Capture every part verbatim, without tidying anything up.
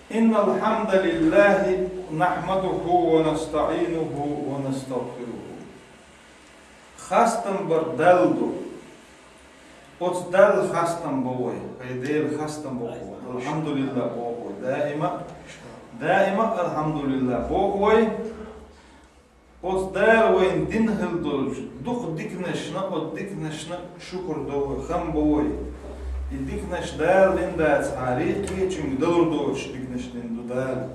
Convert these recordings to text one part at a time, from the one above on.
إن الحمد لله نحمده ونستعينه ونستغفره. Хастам бар Далла ду. Оцу Далла хастам бо вай. ХӀай Дела, хастам бо вай. Алхьамдулиллах бо вай. Даима, даима алхьамдулиллах бо вай. Оцу Дала вайна дина хила долчу дукха диканашна, оцу диканашна шукур до вай, хам бо вай. И диканаш Дала дина дацахьара, кхечуьнга далур доцуш диканаш дина ду Дала.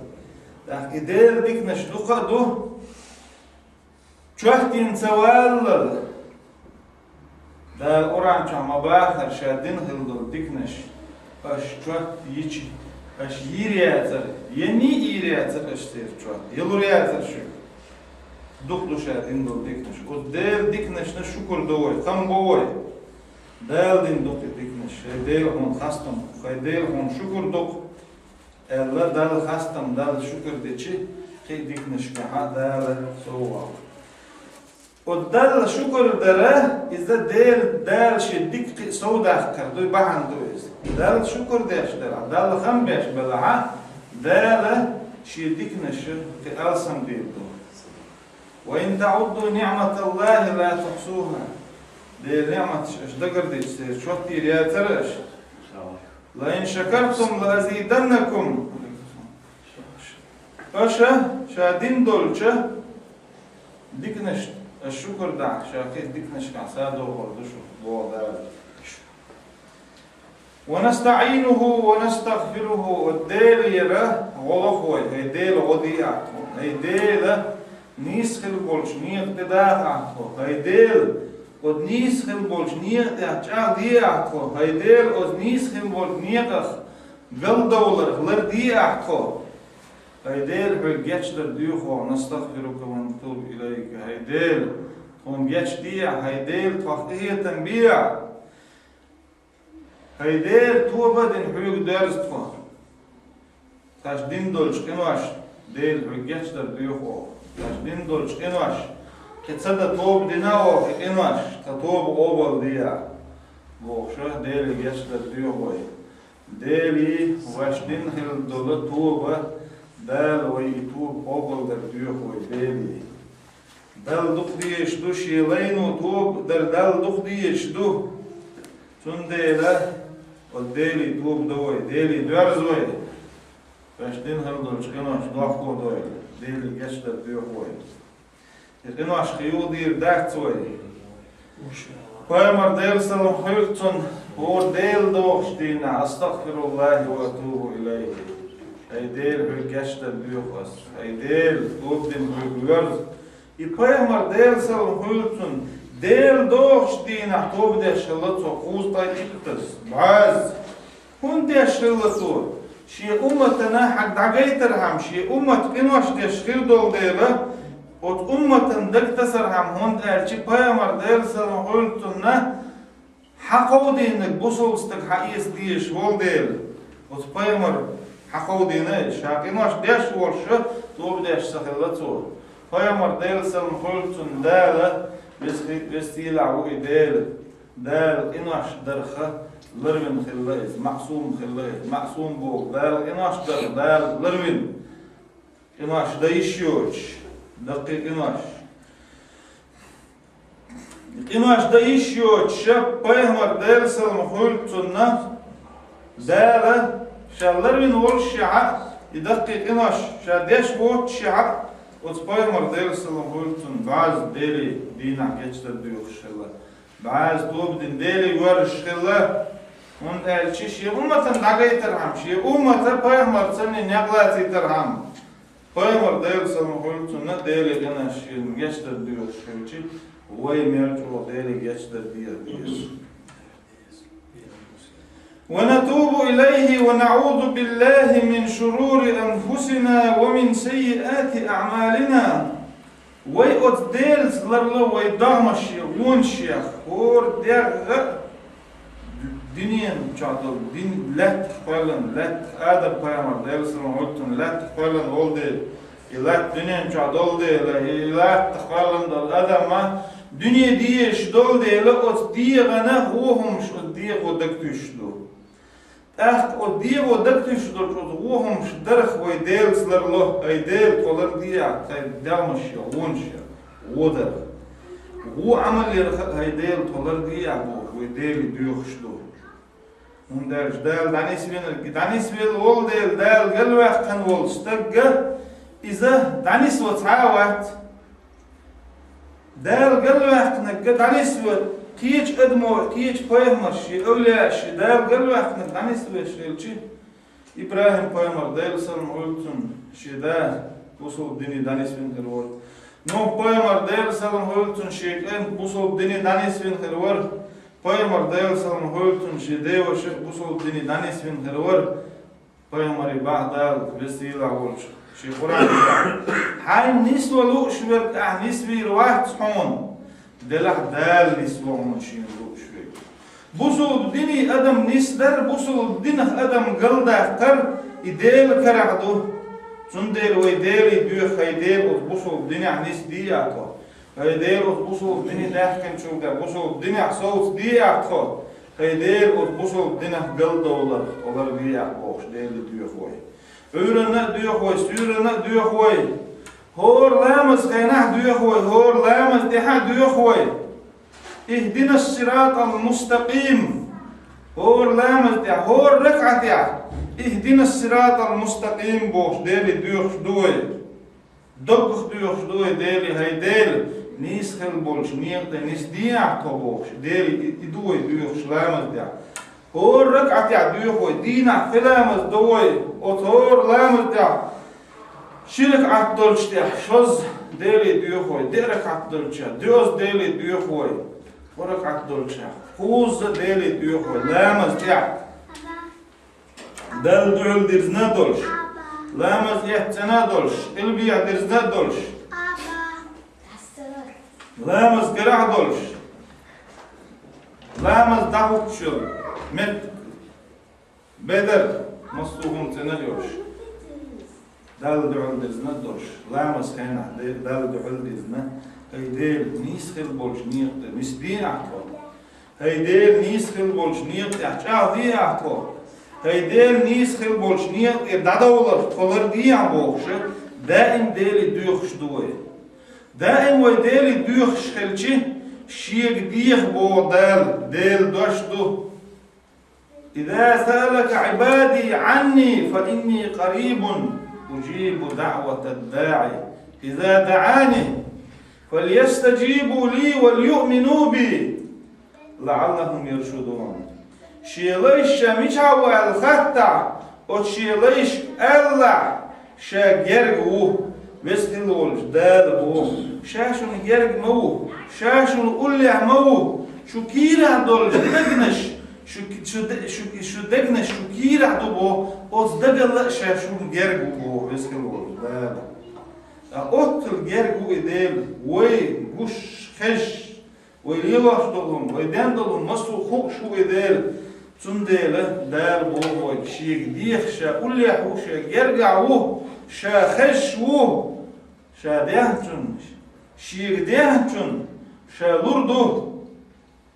ТӀаккха и Делан диканаш дукха а ду, чоьттина ца валлал. Дала Къуръан чохь ма бахара ша дина хила долу диканаш, аша чот йича, аша йийр яцара, я ний йийр яцара аша церан чот, я лур яцара шуьга. Дукха ду ша дина долу диканаш. Оцу Делан диканашна шукур до вай, хам бо вай. Дала дина ду-кх и диканаш. ХӀай Дела, хьуна хастам ду-кх, хӀай Дела, хьуна шукур ду-кх. Аьлла, Далла хастам, Далла шукур дичи, кхин а диканашкахьа Дала сов валла. Оцу Далла шукур дара, иза Дела, Дала шен дика кхин а сов даккхар ду, бахьана ду иза. Далла шукур деш дара, Далла хам беш белахьа, Дала шен диканаш кхин а алсам дийр ду. وإن تعدوا نعمة الله لا تحصوها. Делан ниъматаш аша дагардича, церан чот йийр яцара аша. لئن شكرتم لأزيدنكم. Аша ша дина долчу диканаш, аша шукур дахь, ша кхин а диканашкахь са дохур ду шу, боху Дала. ونستعينه ونستغفره, оцу Делера гӀо лоху вай, хӀай Дела, гӀо де ахь тхуна, хӀай Дела, нийса хила болчу некъа тӀе даха ахь тхо, хӀай Дела, оцу нийса хила болчу некъа тӀехь чӀагӀде ахь тхо, хӀай Дела, оцу нийса хила болчу некъах галдовларх ларде ахь тхо. ХӀай Дела, хьоьга гечдар доьху вай, نستغفرك ونتوب إليك, хӀай Дела, тхуна гечде ахь, хӀай Дела, тхох къинхетам бе ахь. ХӀай Дела, тоба а дина хьоьга доьрзу тхо. Ша дина долчу къинош, Дела, хьоьга гечдар доьху вай. Ша дина долчу къинош, кхин ца дан тоба дина а вай, кхин къинош, тхан тоба къобалде ахь, бохуш, Деле гечдар доьху вай. Деле, вайша дина хила долу тоба, Дала вай и тоба къобалдар доьху вай, Деле. Далла дукха дезаш ду, шен лайно тоба дар Далла дукха дезаш ду. Цундела оцу Деле тоба до вай, Деле доьрзу вай. Ша дина хила долчу къинош дохко дойла, Деле гечдар доьху вай. И къинош кхин юха дийр дац вай. Пайхамар, Делан салам хуьлда цунна, хӀора Дела дохучу дийнахь, أستغفر الله وأتوب إليه. ХӀай Дела, хьоьга гечдар доьху ас. ХӀай Дела, тоба дина хьоьга лоьрзу. И пайхамар, Делан салам хуьлда цунна, Дела дохучу дийнахь тоба деш хилла цо, кхузткъе иттаза, бӀозза. ХӀунда деш хилла цо? Шен умматана хьаг дӀагайтархьама, шен уммат къинош деш хир долу дела, оцу умматана дагтасархьама, хӀунда аьлча пайхамар, Делан салам хуьлда цунна, хьакховдийнарг бусалба стаг хьаэца дезаш волу дела. Оцу пайхамар хьакховдийна, ша къинош деш волуш, тоба деш ца хилла цо. Пайхамар, Делан салам хуьлда цунна, Дала, веза хи-, веза сийлахь ву и Дела. Дала къинош дарха ларвина хилла иза, маъсум хилла иза. Маъсум боху, Дала къинош дарха, Дала ларвина. Къинош дан йиш йоцуш, даккхий къинош. Къинош дан йиш йоцуш, пайхамар, Делан салам хуьлда цунна, Дала ша ларвина волушшехьа, и даккхий къинош ша деш воццушшехьа, оцу пайхамар, Делан салам хуьлда цунна, бӀозза Деле дийнахь гечдар доьхуш хилла. БӀозза тоба дина Деле воьрзуш хилла, хӀунда аьлча шен умматана дӀагайтархьама, шен уммата пайхамарца некъ лацийтархьама. Пайхамар, Делан салам хуьлда цунна, Деле къинош шена гечдар доьхуш хилча, вай мел чӀогӀа Деле гечдар дехар деза. ونتوب إليه ونعوذ بالله من شرور أنفسنا ومن سيئات أعمالنا. Вай оцу Делаца ларло вай догӀмашех, вонашех, хӀора дегӀ а, дуьнен чохь долу, дин, лаьттах кхоьллина, лаьттах Адам-пайхамар, Делан салам хуьлда цунна, лаьттах кхоьллина волу дела, и латта дуьнен чохь долу дела, и латта кхоьллина долу Адам а дуьне дезаш долу дела, оцу дегӀана хӀун хӀумаш оцу дегӀо дагатуьйсуш ду. ТӀаккха оцу дегӀо дагатуьйсуш долчу оцу вон хӀуманаш дарх вай Делаца ларло, хӀай Дела, тхо лардехьа тхайн дегӀмаш яр, вонаш яр, вон дарх. Вон Ӏамал ярх а, хӀай Дела, тхо лардехьа бохуш, вай Деле доьхуш ду. ХӀунда аьлча Дала дӀанисвинарг, дӀанисвелла волу Дела, Дала галваьккхина волу стагга, иза дӀанисво цхьа а вац. Дала галваьккхинарг дӀанисво кхечу адамо, кхечу пайхамарш, шен авлияш, шен Дала галваьккхинарг дӀанисвеш хилча, ИбрахӀим-пайхамар, Делан салам хуьлда цунна, шен да бусалба дине дӀанисвина хир вара. Нухь-пайхамар, Делан салам хуьлда цунна, шен кӀант бусалба дине дӀанисвина хир вара. Пайхамар, Делан салам хуьлда цунна, шен деваша бусалба дине дӀанисвина хир вара. Пайхамаре боху Дала, Веза-Сийлахь волчу, шен Къуръан чохь: «Хьайна нисван лууш верг ахь нисвийр вац хьуна, делахь Дала нисво хьуна шена лууш верг». Бусалба дине адам нисдар, бусалба динах адам галдаккхар, и Делан карахь ду. Цундела вай Деле доьху, хӀай Дела, оцу бусалба динехь нисде ахь тхо. ХӀай Дела, оцу бусалба дине даьхкинчул тӀаьхьа бусалба динехь совцаде ахь тхо. ХӀай Дела, оцу бусалба динах галдовларх тхо ларде ахь бохуш, Деле доьху вай. Ӏуьйранна а доьху вай, суьйранна а доьху вай. ХӀора ламаз хенахь доьху вай, хӀора ламаз тӀехь а доьху вай. Ихдинас-сиратал мустакъим. ХӀора ламаз тӀехь, хӀора ракаӀатехь: «Ихдинас-сиратал мустакъим», – бохуш, Деле доьхуш ду вай. Доггах доьхуш ду вай Деле: «ХӀай Дела, нийса хила болчу некъа тӀе нисде ахь тхо», – бохуш, Деле и, и ду вай доьхуш ламаз тӀехь. ХӀора ракаӀатехь доьху вай, дийнахь пхи ламаз до вай, оцу хӀора ламаз тӀехь ши ракаӀат долчу тӀехь шозза Деле доьху вай, деа ракаӀат долчу тӀехь доьазза Деле доьху вай, ткъа ракаӀат долчу тӀехь кхузза Деле доьху вай ламаз тӀехь. Далла дуьхьал дирзина а долуш, ламаз эццина а долуш, къилбехьа дирзина а долуш, ламаз карахь а долуш, ламаз дӀахӀуттуш йолу меттиг, бедар, массо а хӀума цӀена а йолуш, Далла дуьхьал дирзина а долуш, ламаз хенахь де-, Далла дуьхьал дирзина, хӀай Дела, нийса хила болчу некъа тӀе нисде ахь тхо. ХӀай Дела, нийса хила болчу некъа тӀехь чӀагӀде ахь тхо. ХӀай Дела, нийса хила болчу некъа тӀера дӀадовларх тхо ларде ахь бохуш, даим Деле доьхуш ду вай. Даим вай Деле доьхуш хилча, шега деха боху Дала, Делан дош ду. «Иза саалака Ӏибади Ӏанни, фа инни къарибун, уджибу даӀватад-даӀи иза даӀани, фальястаджибу ли вальюъмину би, лаӀаллахум яршудун». Шен лайш ша мичахь ву аьлла хаттахь, оцу шен лайшка алалахь, ша герга ву, Веза хила волчу Дала боху. Ша шуна герга ма ву, ша шуна уллехь ма ву, шу кийрахь долчу дегнаш, шу, шу де-, шу, шу дегнаш шу кийрахь ду боху, оцу дагалла а ша шуна герга ву боху Веза хила волчу Дала. Ткъа оццул герга ву и Дела, вай гуш, хезаш, вай лелош долу хӀума, вай ден долу хӀума массо а хууш ву и Дела. Цундела Дала боху вайга, шега деха ша уллехь ву, ша гергахь ву, ша хезаш ву, ша дехначунна, шега дехначунна ша лур ду.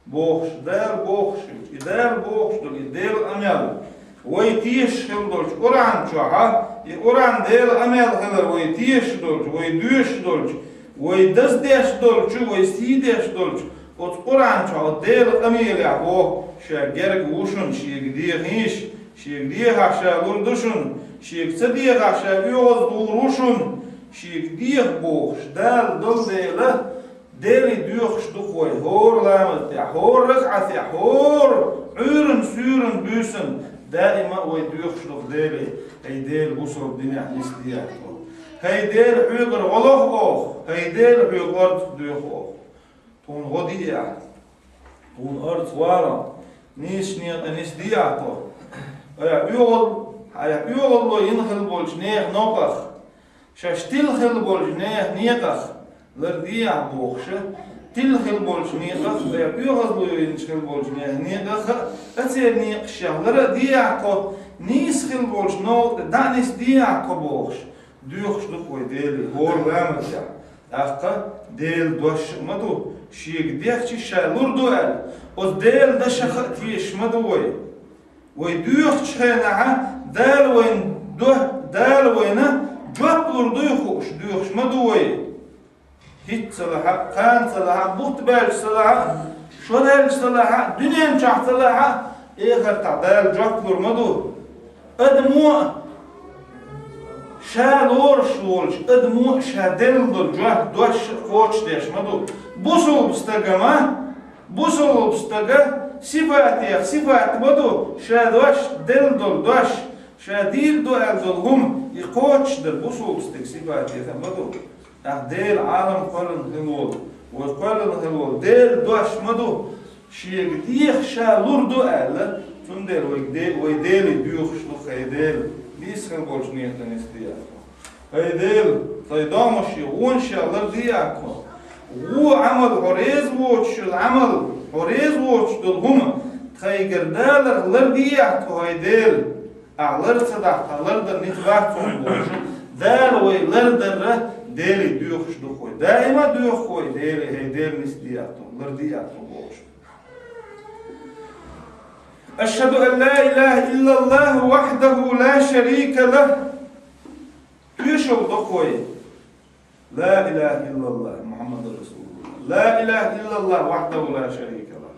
Бохуш, Дала бохуш, и Дала бохуш долу, и Делан къамел. Вай тешаш хила долчу Къуръан чохь, и Къуръан Делан къамел хилар вай тешаш долчу, вай доьшуш долчу, вай даздеш долчу, вай сий деш долчу, оцу Къуръан чохь Делан къамелехь боху, ша герга ву шуна, шега дехийша, шега дехахь ша лур ду шуна, шега ца дехахь ша оьгӀаз лур ву шуна, шега деха бохуш, Дала долу дела, Деле доьхуш ду-кх вай хӀора ламаз тӀехь, хӀора ракаӀат тӀехь, хӀора Ӏуьйранна, суьйранна, буьйсанна, даима а вай доьхуш ду-кх Деле, хӀай Дела, бусалба динехь нисде ахь тхо. ХӀай Дела, хьоьгара гӀо лоху оха, хӀай Дела, хьоьга орцах доьху оха. Тхуна гӀо диъ ахь, тхуна орца вала, нийсачу некъа нисде ахь тхо. Айхьа оьгӀаз, айхьа оьгӀазло йина хила болчу нехан новкъах, шаьш тилла хила болчу нехан некъах лардехьа бохуша, тилла хила болчу некъах, я оьгӀазло йинчу хила болчу нехан некъах а, церан некъашшех лара а дехьа тхо, нийса хила болчу новкъа тӀе дӀа а нисдехьа тхо бохуш, доьхуш ду-кх вай Деле хӀора ламазехь. ТӀаккха Делан дош а ма ду, шега дехча ша лур ду аьлла, оцу Делан дашах а тешаш ма ду вай. Вай доьхучу хенахь Дала вайна до-, Дала вайна жоп лур дуй хууш доьхуш ма ду вай. ХӀинца ца лахь, кхана ца лахь, бутт баьлча ца лахь, шо даьлча ца лахь, дуьнен чохь ца лахь, эхартахь Дала жоп лур ма ду. Адамо а ша лоруш волчу, адамо а ша делла долу жоп, дош а кхочушдеш ма ду. Бусулба стага ма, бусулба стага сифатех сифат ма ду, ша дош делла долу дош, ша дийр ду аьлла долу хӀума, и кхочушдар бусулба стага сифатех ма ду. ТӀаккха Дела Ӏалам кхоьллина хила волу, вай кхоьллина хила волу Делан дош ма ду, шега деха ша лур ду аьлла, цундела вай де-, вай Деле доьхуш ду, хӀай Дела, нийса хила болчу некъа тӀе нисде. ХӀай Дела, тхайн домашех, вонашех ларде а тхо. Вон Ӏамал хьо реза воцуш йолу Ӏамал, хьо реза воцуш долу хӀума тхайгара даларх ларде а тхо, хӀай Дела. Ахь лар ца дахь, тхан лардар ницкъ бац хьуна бохуш, Дала вай лардарра Деле доьхуш ду хӀай. Даима доьху хӀай Деле, хӀай Дела, нисде а тхо, ларде а тхо бохуш. أشهد أن لا إله إلا الله وحده لا شريك له. Тоьшалла до хӀай. لا إله إلا الله محمد رسول الله. لا إله إلا الله وحده لا شريك له.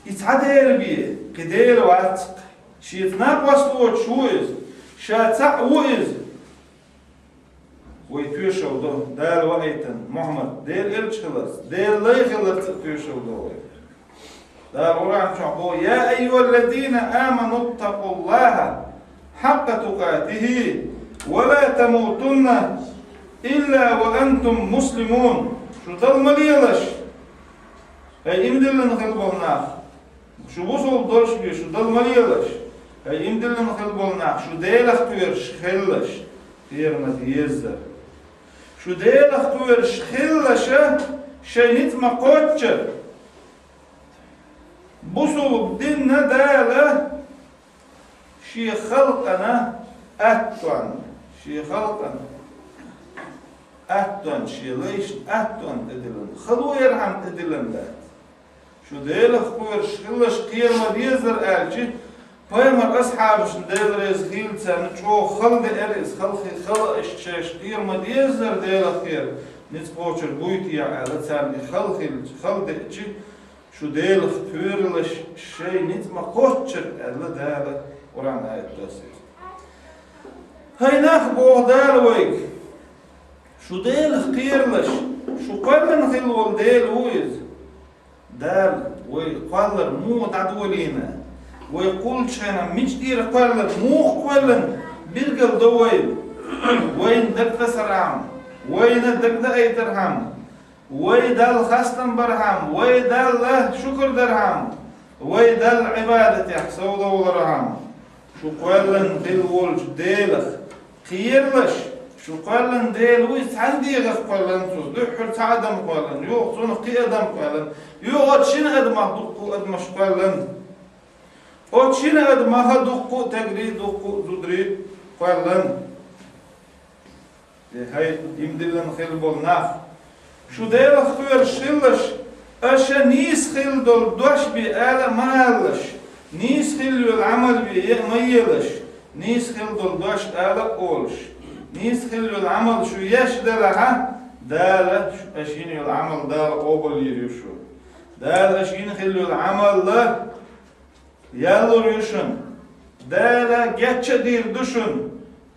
И цхьа Дела бен, кхин Дела вац-кх. Шеца накъост воцуш ву иза, ша цхьаъ ву иза. Вай тоьшалла до, Дала ваийтина Мухьаммад Делан элча хиларца, Делан лай хиларца а тоьшалла до вай. Дала Къуръан чохь боху: يا أيها الذين آمنوا اتقوا الله حق تقاته ولا تموتن إلا وأنتم مسلمون. Шу Далла ма лелаш, хӀай иман диллина хила болу нах. Шу бусулба долуш бен, шу Далла ма лелаш, хӀай иман диллина хила болу нах, шу Делах кхоьруш хилалаш, кхера ма деззара. Шу Делах кхоьруш хилалаша, шайн ницкъ ма кхоччура. Бусулба динна Дала шен халкъана аттонна, шен халкъана аттонна, шен лайшна аттонна тӀедиллина, хало ярхьама тӀедиллина дац. Шу Делах кхоьруш хилалаш, кхера ма деззара аьлча, пайхамар асхьабашна, Дела реза хила царна, чӀогӀа хала деара иза, хала хи-, хала аьлча шаьш кхера ма деззара Делах кхера, ницкъ кхочур буй те аьлла, царна и хала хилча, хала деача, шу Делах кхоьралаш, шайн ницкъ ма кхоччура аьлла Дала Къуръан аят доссийна. ХӀай нах, боху Дала вайга, шу Делах кхералаш, шу кхоьллина хила волу Дела ву иза. Дала вай кхоллар муха дӀадолийна, вай кхуллучу хенахь мича тӀера кхоьллина, муха кхоьллина билгал до вайна. Вайна дагадасархьама, вайна дагадаийтархьама, вай Далла хастам бархьама, вай Далла шукар дархьама, вай Далла Ӏибадатехь совдовлархьама. Шу кхоьллина хила волчу Делах кхералаш, шу кхоьллина Дела ву иза, цхьана дегӀах кхоьллина цо, дуьххьара цхьа адам кхоьллина, юха цунах кхин адам кхоьллина, юха оцу шина адамах дуккха а адамаш кхоьллина. Оцу шина адамаха дуккха а тегри, дуккха а зудри кхоьллина. Э, хӀай иман диллина хила болу нах! Шу Делах кхоьруш хилалаш, аша нийса хила долу дош бен ала а ма алалаш, нийса хила йолу Ӏамал бен е а ма елаш, нийса хила долу дош ала а олуш, нийса хила йолу Ӏамал шу еш делахьа, Дала шу, аша йина йолу Ӏамал Дала къобалйийр ю шу. Дала аша йина хила йолу Ӏамал яллур ю шуна. Дала гечдийр ду шуна.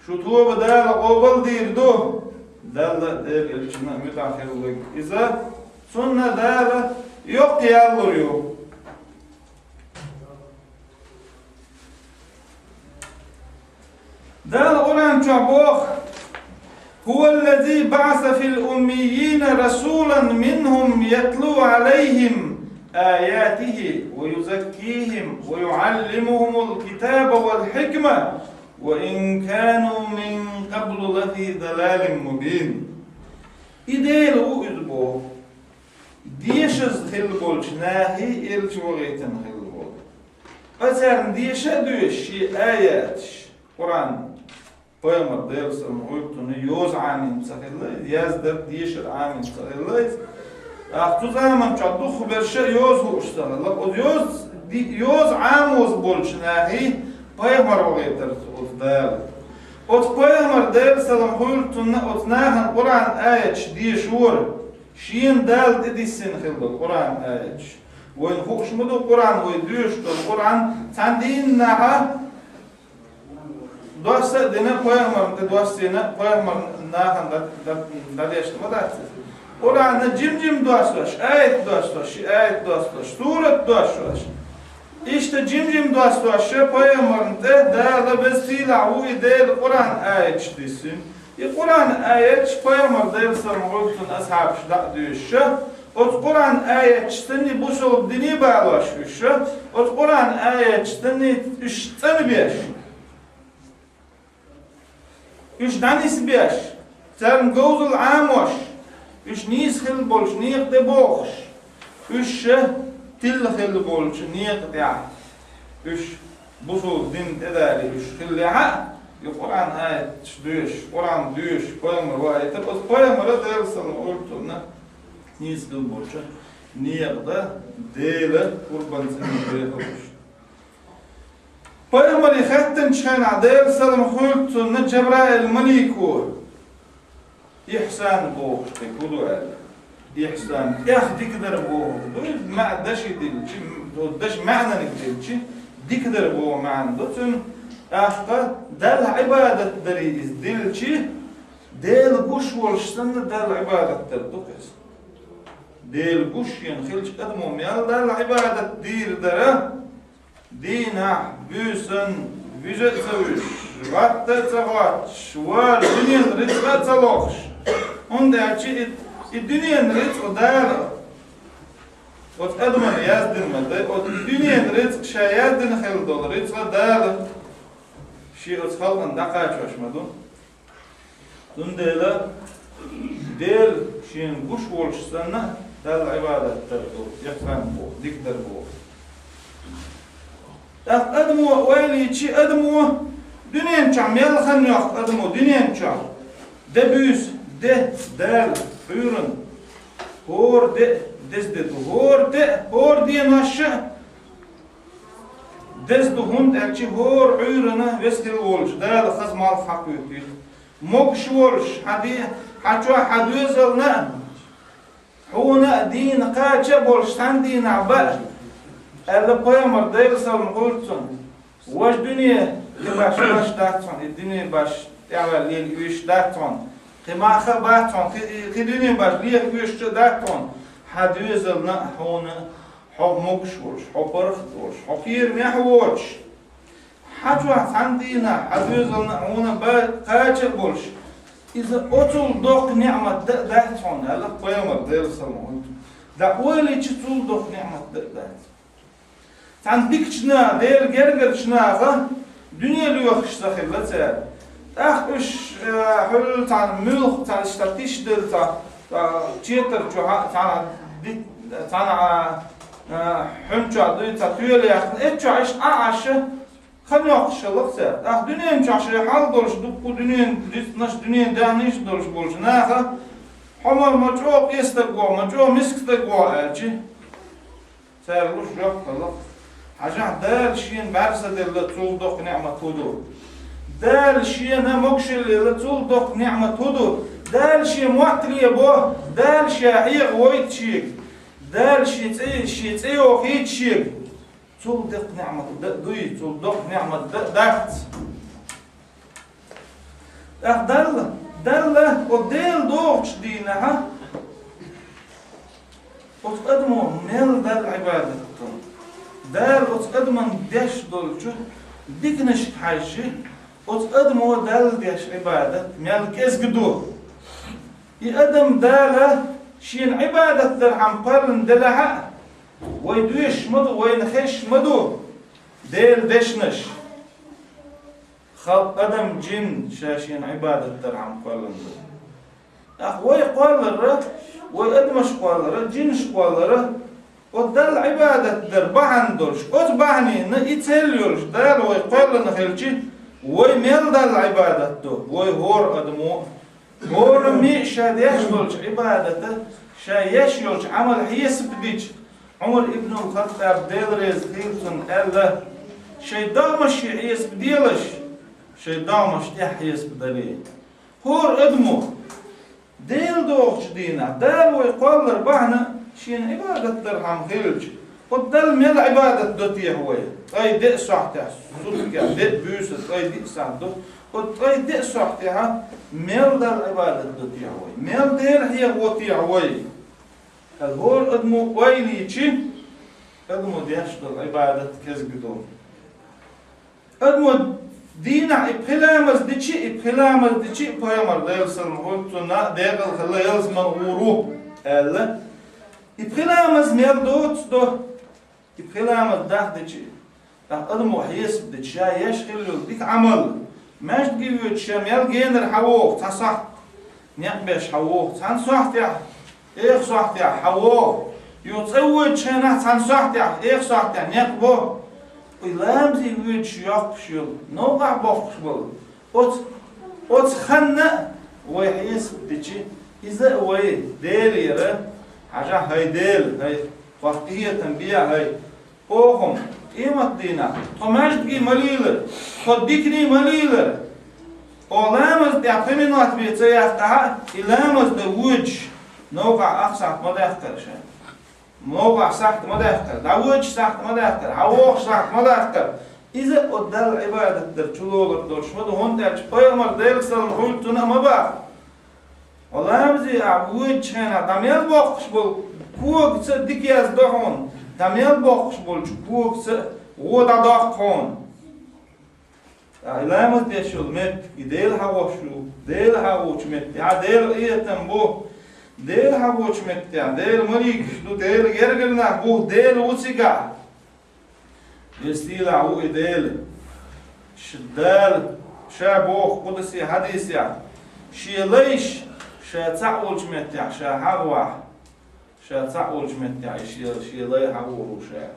Шу тоба Дала къобалдийр ду. Далла а, Делан элчанна а муьтӀахь хила вайга иза. Цунна Дала йоккха яллур ю. Дала Къуръан чохь боху: هو الذي بعث في الأميين رسولا منهم يتلو عليهم آياته ويزكيهم ويعلمهم الكتاب والحكمة وإن كانوا من قبل لفي ضلال مبين. И Дела ву иза боху, дешаза хила болчу нахе элча вахийтина хила волу. Ткъа царна деша а доьшуш шен аяташ, Къуръан, пайхамар, Делан салам хуьлда цунна, йоза Ӏамийна ца хилла иза, яздар, дешар Ӏамийна ца хилла иза. ТӀаккха цу заман чохь дукхахберш а йоза хууш ца хилла. Оцу йоза Ди-, йоза Ӏамоза болчу нахе пайхамар вахийтар оцу Дала. Оцу пайхамар, Делан салам хуьлда цунна, оцу нахана Къуръан аяташ дешора, шена Дала тӀедиссина хилла долу Къуръан аяташ. Вайна хууш ма ду Къуръан, вай доьшуш долу Къуръан цхьана дийнахьа доссо а дина, пайхамарна тӀе доссийна, пайхамарна нахана дан-, дан-, дандешна ма дац иза. Къуръанна жим-жим доссош, аят доссош, ши аят доссош, сурат доссош. Иштта жим-жим доссош, ша пайхамарна тӀе Дала, Веза-Сийлахь ву и Дела, Къуръан аяташ диссина. И Къуръан аяташ пайхамар, Делан салам хуьлда цунна, асхьабаш дӀа а доьшуш, оцу Къуръан аяташ санна бусалба дине балош уьш, оцу Къуръан аяташ санна уьш цӀанбеш, уьш дӀанисбеш, царна говзалла Ӏамош, уьш нийса хилла болчу некъа тӀе бохуш, уьш ша тилла хилла болчу некъа тӀехь, уьш бусалба дин тӀедале уьш хиллехь а, и Къуръан аяташ доьшуш, Къуръан доьшуш, пайхамар вахийтар, оцу пайхамара, Делан салам хуьлда цунна, нийса хилла болчу некъа тӀе Дела къурбан цӀанбеш. Пайхамаре хаьттинчу хенахь, Делан салам хуьлда цунна, Жабраил малико, ихсан бохуш кхин хӀун ду аьлла. Ихсан, тӀех дика дар бохург ду иза, маьӀ-, даши дилчи, даш маьӀнаниг дилчи, дика дар боху маьӀна ду цуьнан. ТӀаккха Далла Ӏибадат даре иза дилчи, Дела гуш волуш санна, Далла Ӏибадат дар ду-кх иза. Дела гуш шена хилча, адамо мел Далла Ӏибадат дийр дара, дийнахь, буьйсанна, вижа а ца вуьжуш, гӀатта а ца хӀоттуш, вара дуьненан рицкъа а ца лохуш. ХӀунда аьлча и, и дуьненан рицкъа Дала оцу адамна яздина ма дай, оцу дуьненан рицкъа ша яздина хилла долу рицкъа Дала шен оцу халкъана дӀакхачош ма ду. Цундела Дела шена гуш волуш санна, Далла Ӏибадат дар ду, ихсан боху, дика дар боху. ТӀаккха адамо ойла йичи, адамо дуьнен чохь мел хан йоккху адамо, дуьнен чохь де буьйса, де Дала Ӏуьйранна, хӀора де а деза де ду, хӀора де а, хӀора денош а деза ду, хӀунда аьлча хӀора Ӏуьйранна веза хилла волчу Дала хаза малх хьакхуьйтуьйту. Могуш волуш, хьан де-, хьан чохь, хьан доьзална а, хьуна а дийна кхача а болуш, цхьана дийнахь баа, аьлла пайхамар, Делан салам хуьлда цунна. Важа дуьне, и баш, баш дац хьуна, и дуьне баш тӀаьхьаваьлла лела оьшуш дац хьуна, кхин мах а бац хьуна, кхин, кхин дуьне баш леха оьшуш а дац хьуна, хьан доьзална а, хьуна а, хьо могуш волуш, хьо паргӀат волуш, хьо кхерамехь а воцуш, хьан чохь цхьана дийнахь, хьан доьзална а, хьуна а баа кхача а болуш, иза оцул доккха неӀмат дан а дац хьуна, аьлла пайхамар, Делан салам хуьлда цунна. ДӀа ойла йичи, цул доккха неӀмат дан а дац. Цхьана дикачу наха, Делан гергарчу наха дуьне лоьхуш ца хилла цара. ТӀаккха уьш, э, хьуьлла цхьана муьлхха, цхьана иштта тиша делла цхьа, цхьа четар чохь а, цхьана ди-, цхьана, э, хьуьн чохь дуй, цхьа тоьла яьккхина, эцу чохь иштта Ӏа Ӏаш, хан йоккхуш хилла-кх цара. ТӀаккха дуьнен чохь шайн хьал долуш, дуккха дуьненан рицкъанаш, дуьненан даьхнаш а долуш болчу наха, хьо ма, ма чӀогӀа къен стаг ву, ма чӀогӀа миска стаг ву аьлчи, цара луш жоп хилла-кх: хьажахь, Дала шена бӀаьрса делла цул доккха неӀмат хӀун ду? Дала шена могушалла елла цул доккха неӀмат хӀун ду? Дала шен мотт лебо, Дала ша хьехавойта шега, Дала шен цӀе, шен цӀе йохийта шега. Цул доккха неӀмат дан а дуй, цул доккха неӀмат дан а дац. ТӀаккха Далла, Далла, оцу Дела догӀучу дийнахьа, оцу адамо мел Далла Ӏибадат до. Дала оцу адаман деш долчу диканашка хьаьжжи, оцу адамо Далла деш Ӏибадат мел кӀезиг ду. И адам Дала шена Ӏибадат дархьама кхоьллина делахь а, вай доьшуш ма ду, вайна хезаш ма ду Делан дешнаш. Халкъ, адам, жин ша шена Ӏибадат дархьама кхоьллина ду. ТӀаккха вай кхоллара, вай адамаш кхоллара, жинаш кхоллара, оцу Далла Ӏибадат дар бахьана долуш, оцу бахьанина и цел йолуш Дала вай кхоьллина хилчи, вай мел Далла Ӏибадат до, вай хӀора адамо а. ХӀораммо а ша деш долчу Ӏибадата, ша еш йолчу Ӏамал хьесап дича, Ӏумар ибн ал-ХаттӀаб, Дела реза хилва цунна, аьлла: «Шайн догӀмашта хьесап делаш, шайн догӀмашта тӀехьа хьесап дале». ХӀора адамо Дела дохучу дийнахь, Дала вай кхоллар бахьана, шена Ӏибадат дар хьан хилча, оцу Далла мел Ӏибадат до техьа вай? Ткъе деа сохьтехь, суткехь деа буьйса ткъе диъ сахьт ду. Оцу ткъе деа сохьтехь мел Далла Ӏибадат до техьа вай? Мел Дела хьехаво техьа вай? Ткъа хӀора адамо ойла йича, адамо деш долу Ӏибадат кӀезиг ду. Адамо дийнахь и пхи ламаз дичи, и пхи ламаз дичи, пайхамар, Делан салам хуьлда цунна, декъала хилла, ялсамане гӀур ву, аьлла. И пхи ламаз мел доцу до, и пхи ламаз дахдичи, тӀаккха адамо хьесап дича, ша еш хилла йолу дика Ӏамал, маьждиге воьдуш ша мел генара хьан вогӀу цхьа сахьт, некъ беш хьан вогӀу цхьана сохьтехь, эха сохьтехь хьан вогӀу, юха цӀа воьдучу хенахь цхьана сохьтехь, эха сохьтехь некъ бо. И ламазе воьдуш йоккхуш йолу, новкъахь боккхуш болу оцу, оцу ханна а вай хьесап дичи, иза а вай Делера, хьажахь, хӀай Дела, хӀай, хӀокху къинхетам бехьа, хӀай, оха-м къематдийнахь тхо маьждиге ма лелара, тхо дикане ма лелара, оха ламаза тӀехь пхи минот бен ца яккхахь а, и ламаз дан воьдуш, новкъахь ах сахьт ма даьккхара ша. Новкъахь сахьт ма даьккхара, дӀавоьдуш сахьт ма даьккхара, хьан вогӀуш сахьт ма даьккхара. Иза оцу Далла Ӏибадат дар чуловлар долуш ма ду, хӀунда аьлча пайхамар, Делан салам хуьлда цунна, а ма боху: «Хьо ламазе ахь воьдучу хенахь дӀа мел боккхуш болу когаца а дика яздо хьуна, дӀа мел боккхуш болчу когаца а гӀо дӀадоккху хьуна». ТӀаккха и ламаз деш йолу меттиг, и Дела хьан вош ю, Дела хьан воцучу меттехь Делан къинхетам бу, Дела хьан воцучу меттехь Делан маликаш ду, Делан гергара нах бу, Дела ву цигахь. Веза-сийлахь ву и Дела. Ш-, Дала Ша боху къудси хьадисехь: «Шен лайш Ша цхьаъ волчу меттехь Ша хьагӀ вахь, Ша цхьаъ волчу меттехь и Шен, Шен лай хьагӀур ву Ша».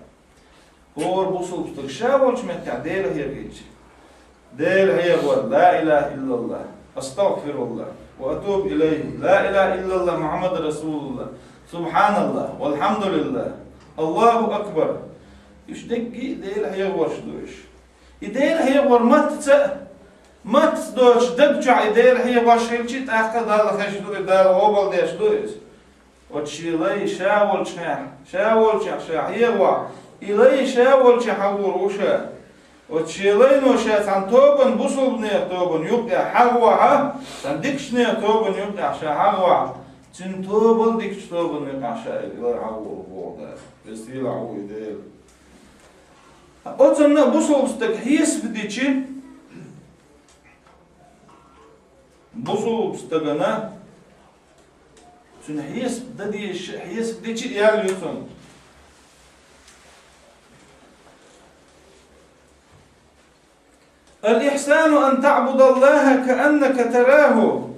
ХӀора бусулба стаг ша волчу меттехь Дела хьегийча, Дела хьехор: «Ла илаха иллаллах, астагъфируллах, ва атубу илайхи, ла илаха иллаллах, Мухьаммад расулуллах, субхьаналлах, валхьамдулиллах, Аллаху акбар». Уьш дерриге а Дела хьехорш ду уьш. И Дела хьехор маттаца а, маттаца доцуш даг чохь и Дела хьехош хилча, тӀаккха Далла хезаш ду и, Далла гӀобалдеш ду иза. Оцу шен лай ша волчохь, ша волчохь ша хьехавахь, и лай ша волчохь хьагӀур ву ша. Оцу шен лайно ша цхьана тобанна, бусулбанех тобанна юккъехь хьагӀ вахь, цхьана дикачу нехан тобанна юккъехь ша хьагӀ вахь, цуьнан тобал дикачу тобанна юккъехь ша и лай хьагӀур ву боху Дала. Веза-сийлахь ву и Дела. Оцунна а бусулба стаг хьесап дичи, бусулба стагана цуьнан хьесап дан дезаш, хьесап дичи а ял ю цунна. «Ал-ихьсану ан таъбудаллаха кааннака тараху».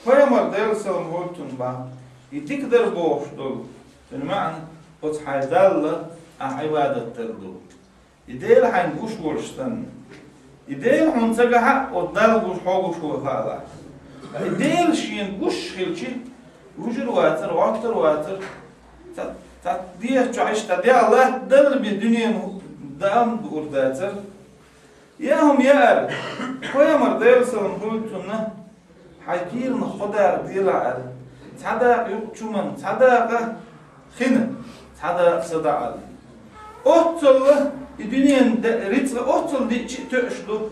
Пайхамар, Делан салам хуьлда цунна, боху: и дика дар бохуш долу, цуьнан маьӀна оцу хьайн Далла ахь Ӏибадат дар ду. И Дела хьайна гуш волуш санна. И Дела хьуна ца гахь а, оцу Далла гуш, хьо гуш ву хаалахь. И Дела шена гуш хилчи, вужур вацара, гӀоттар вацара, цхьа, цхьа дехьа чохь иштта дегӀ латта далла бен дуьненан даам дуур дацара. Я хӀума яара, пайхамар, Делан салам хуьлда цунна, хьайн кийранах кхо дакъа делахь аьлла. Цхьа дакъа юкъа чу ма, цхьа дакъа хина, цхьа дакъа са дӀа аьлла. Оццалла и дуьненан де-, рицкъа оццал диъчи а тоьуш ду.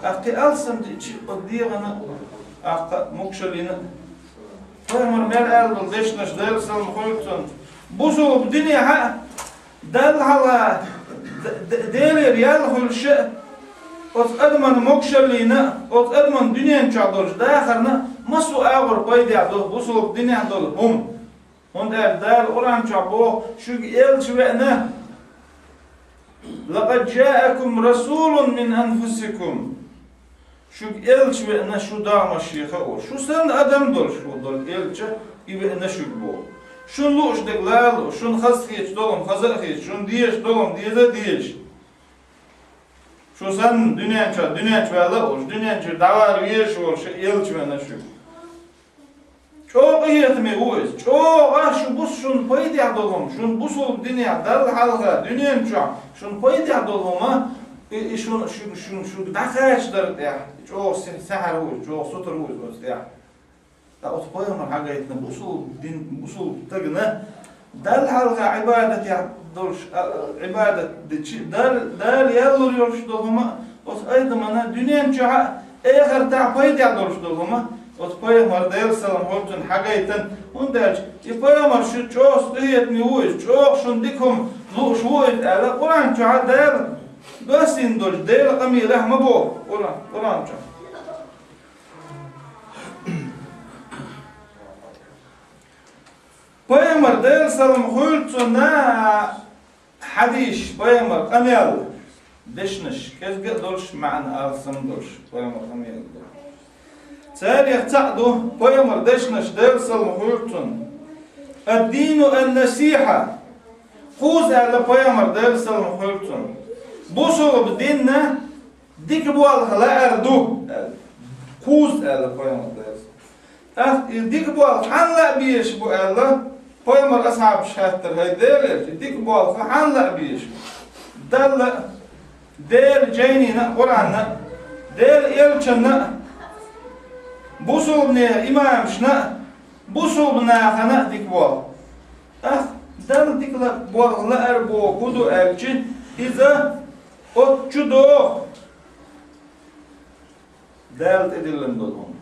ТӀаккха кхин алсам диъчи а, оцу дегӀана а, тӀаккха могашаллина а. Пайхамар мел аьлла долу дешнаш, Делан салам хуьлда цунна, бусулба динехь а, Далла хьалха д-, д-, Делера ял хуьлуш а, оцу адаман могашаллина а, оцу адаман дуьнен чохь долчу дахарна а массо а агӀор пайдехь ду бусулба динехь долу хӀума. ХӀунда аьлча Дала Къуръан чохь боху: «Шуьга элча веана, лакъад джаакум расулун мин анфусикум». Шуьга элча веана шу догӀмаш шех а волуш. Шу санна адам долуш ву долу элча, и веана шуьга боху. Шуна лууш дерг лара а лууш, шуна хаза хеташ долу-м хаза а хеташ, шуна дезаш долу-м деза а дезаш. Шу санна дуьнен чохь, дуьнен чу ваьлла а волуш, дуьнен чуьра дӀавала везаш а волуш элча веана шуьга. ЧӀогӀа къахетаме ву иза. ЧӀогӀа шу бус-, шун пайдехь долу хӀума, шун бусулба динехь, Далла хьалха, дуьнен чохь шун пайдехь долу хӀума, и, и шун, шун, шун, шуьга дӀакхача дара тӀехь. И чӀогӀа си-, сахьар ву иза, чӀогӀа сутара ву иза оцу тӀехь. Ткъа оцу пайхамар хьагайтина бусулба дин, бусулба стагана Далла хьалха Ӏибадатехь долуш, а, а, Ӏибадат дичи, Дал-, Дала ял лур йолуш долу хӀума, оцу адамана дуьнен чохь а, эхартахь пайдехь долуш долу хӀума, оцу пайхамар Делан салам хуьлу цунна хьагайтина, хӀунда аьлча и пайхамар шу чӀогӀа къахетаме ву иза, чӀогӀа шуна дика хӀума лууш ву иза аьлла, Къуръан чохь а Дала доссийна долчу Делан къамелехь ма боху Къуръан, Къуръан чохь. Пайхамар Делан салам хуьлу цунна хьадисаш, пайхамар къамел, дешнаш, кӀезга а долуш, маьӀна алсам долуш, пайхамар къамел ду. Царех цхьаъ ду, пайхамар дешнаш, Делан салам хуьлу цунна. Ад-дину ан-насихьа. Кхуза аьлла пайхамар Делан салам хуьлу цунна. Бусулба динна дика болх лаар ду, аьлла. Кхуза аьлла пайхамар Делан салам. ТӀаккха и дика болх хьанна лаа безаш бу аьлла, пайхамар асхьабаш хаьттира, хӀай Делан элча, и дика болх хьанна лаа безаш бу? Далла, Делан жайнина а, Къуръанна а, Делан элчанна а, бусулбанийн имамашна а, бусулба нахана а дика болх. ТӀаккха Далла дика ла-, болх лаар боху хӀун ду аьлча, иза оцу чу доху. Дала тӀедиллина долу хӀума.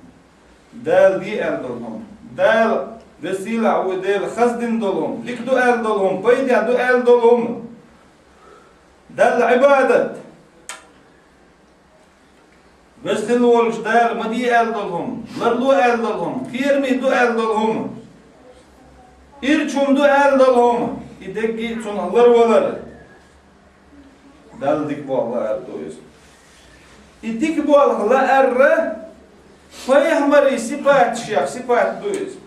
Дала де аьлла долу хӀума. Дала весела а ву, Дела хаза дина долу хӀума. Дика ду аьлла долу хӀума. Пайдехь ду аьлла долу хӀума. Далла Ӏибадат. Веза хилла волчу Дала ма де аьлла долу хӀума. Ларло аьлла долу хӀума. Кхераме ду аьлла долу хӀума. Ирча хӀума ду аьлла долу хӀума. И дерриге а цунах ларвалар. Далла дика болх лаар ду иза. И дика болх лаарра пайхамарийн сипаташех сипат ду иза.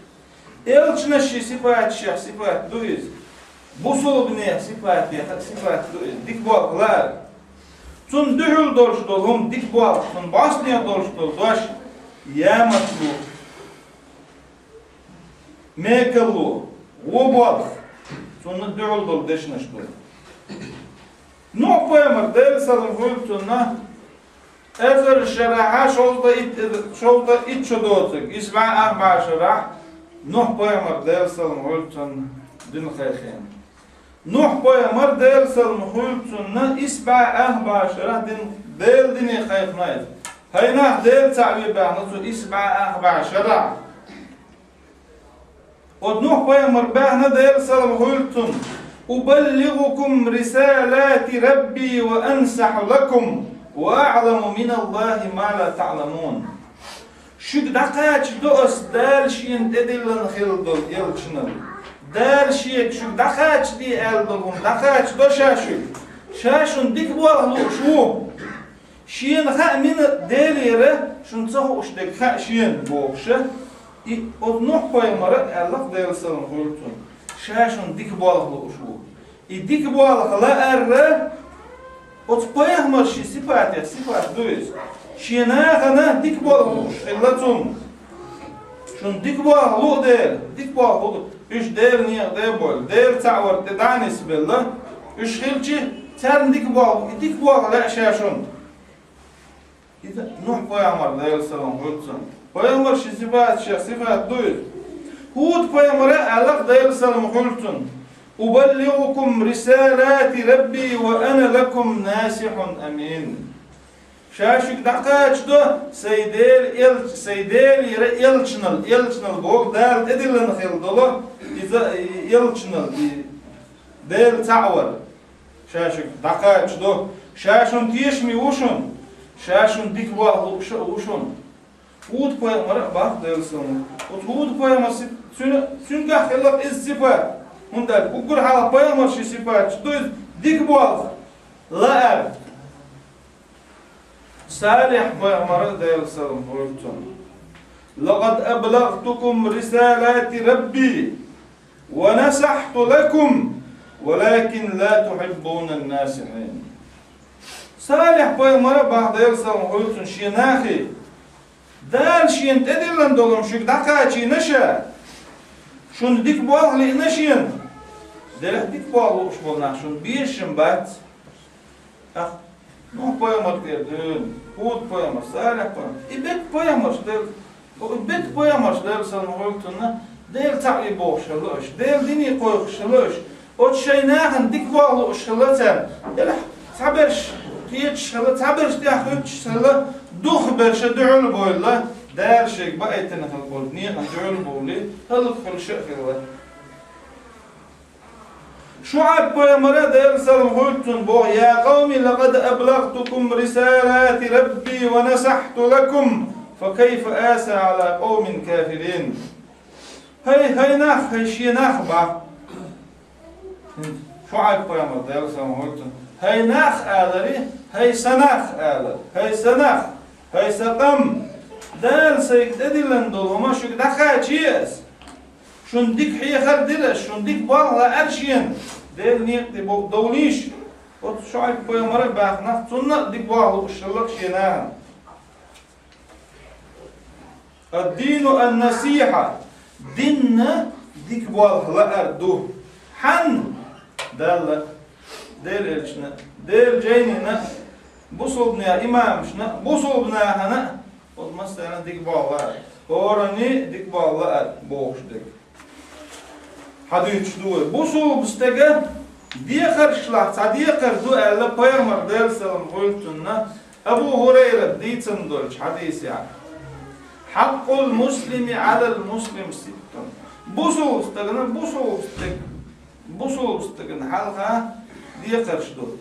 Элчанашийн сипаташех сипат ду иза. Бусулбанех сипатех сипат ду иза. Дика болх лаар. Цунна дуьхьал долуш долу хӀума дика болх, цунна бӀостанехь долуш долу дош ямартло. Мекалло, вон болх, цунна дуьхьал долу дешнаш ду. Нухь-пайхамар, Делан салам хуьлу цунна, эзар шарахь шовзткъа итт, шовзткъа итт шо доцург, исс бӀе ах бӀе шарахь, Нухь-пайхамар, Делан салам хуьлу цунна, дин кхайкхина. Нухь-пайхамар, Делан салам хуьлу цунна, исс бӀе ах бӀе шарахь дин, Делан дине кхайкхина иза. ХӀай нах, Дела цхьаъ ве баьхна цо исс бӀе ах бӀе шарахь. Оцу Нухь-пайхамар баьхна, Делан салам хуьлу цунна: «أبلغكم رسالات ربي وأنصح لكم وأعلم من الله ما لا تعلمون». Шуьга дӀакхачадо ас Дала шена тӀедиллина хилла долу элчанал. Дала шега шуьга дӀакхачаде аьлла долу хӀума дӀакхачадо ша шуьга. Ша шуна дика болх лууш ву. Шена хаьа мина Делера, шуна ца хууш дерг хаьа шена, бохуша. И оцу Нухь-пайхамара аьлла-кх, Делан салам хуьлу цунна, ша шуна дика болх лууш ву. И дика болх лаарра, оцу пайхамарши сипатех сипат ду иза. Шен нахана дика болх лууш хилла цунна. Шуна дика болх луу дела, дика болх луу. Уьш Делан некъа тӀе а бовлу, Дела цхьаъ вар тӀе дӀа а нисбелла. Уьш хилчи, царна дика болх, и дика болх лаьа ша шуна. Иза Нухь-пайхамар, Делан салам хуьлу цунна. Пайхамарши сипаташех сипат ду иза. ХӀуд-пайхамара аьлла-кх, Делан салам хуьлу цунна: «أبلغكم رسالات ربي وأنا لكم ناصح أمين». Ша шуьга дӀакхачадо сайн Дела элч-, сайн Делера элчанал, элчанал боху Дала тӀедиллина хилла долу иза, и элчанал, и Дела цхьаъ вар. Ша шуьга дӀакхачадо, ша шуна тешаме ву шуна, ша шуна дика болх лууш а ву шуна. ХӀуд-пайхамара а боху, Делан салам. Оцу ХӀуд-пайхамар си-, цуьнан, цуьнгахь хилла-кх иза сипат. ХӀунда аьлча уггар хьалха пайхамарши сипаташ ду иза дика болх лаар. Салихь-пайхамара, Делан салам хуьлу цунна: «لقد أبلغتكم رسالات ربي ونصحت لكم ولكن لا تحبون الناصحين». Салихь-пайхамара боху, Делан салам хуьлу цунна, шен нахе: Дала шена тӀедиллина долу хӀума шуьга дӀакхачийна ша, Шуна дика болх лиъна шена, делахь дика болх лууш болу нах шуна безаш бац. Ах, Нухь пайхамар тӀера дуьйна, ХӀуд пайхамар, Салихь пайхамар. И бетта пайхамарш Дела, и бетта пайхамарш Делан салам хуьлда цунна, Дела цхьаъ ву бохуш хилла аша, Делан дине кхойкхуш хилла аша. Оцу шайн нахана дика болх лууш хилла царна. Делахь цхьаберш кхеташ хилла, цхьаберш тӀехь хуьттуш хилла, дукхахберш дуьхьал бовлийла, Дала шега баийтина хилла болчу некъана дуьхьал бовлий, хӀаллакьхуьлуш а хилла. ШуӀайб пайхамара, Делан салам хуьлда цунна, боху: «Я къавми, лакъад аблагътукум рисалати рабби ва насахьту лакум, фа кайфа аса ала къавмин кафирин». ХӀай, хӀай нах, хӀай шен нах, боху ШуӀайб пайхамара, Делан салам хуьлда цунна. ХӀай нах аларе, хӀай сан нах алар, хӀай сан нах, хӀай сан къам. Дала сайга тӀедиллина долу хӀума шуьга дӀакхачий ас? Шуна дика хьехар дира ас, шуна дика болх лаьара шена, Делан некъа тӀе бо-, довлийша. Оцу ШуӀайб пайхамара а баьхна, цунна а дика болх лууш хилла шен нахана. Ад-дину ан-насихьа. Дин дика болх лаар ду. Хьанна? Далла, Делан элчанна, Делан жайнина, бусулбанийн имамашна, бусулба нахана, оцу массарна дика болх лаар. ХӀоранна дика болх лаар бохуш дерг. Хьадуьйцуш ду вай. Бусулба стеган декхаршлахь цхьа декхар ду аьлла, пайхамар, Делан салам хуьлда цунна, Абу ХӀурайрата дийцина долчу хьадисехь: «Хьакъул муслими Ӏалал муслим ситтун». Бусулба стагана, бусулба стаг-, бусулба стагана хьалха декхарш ду.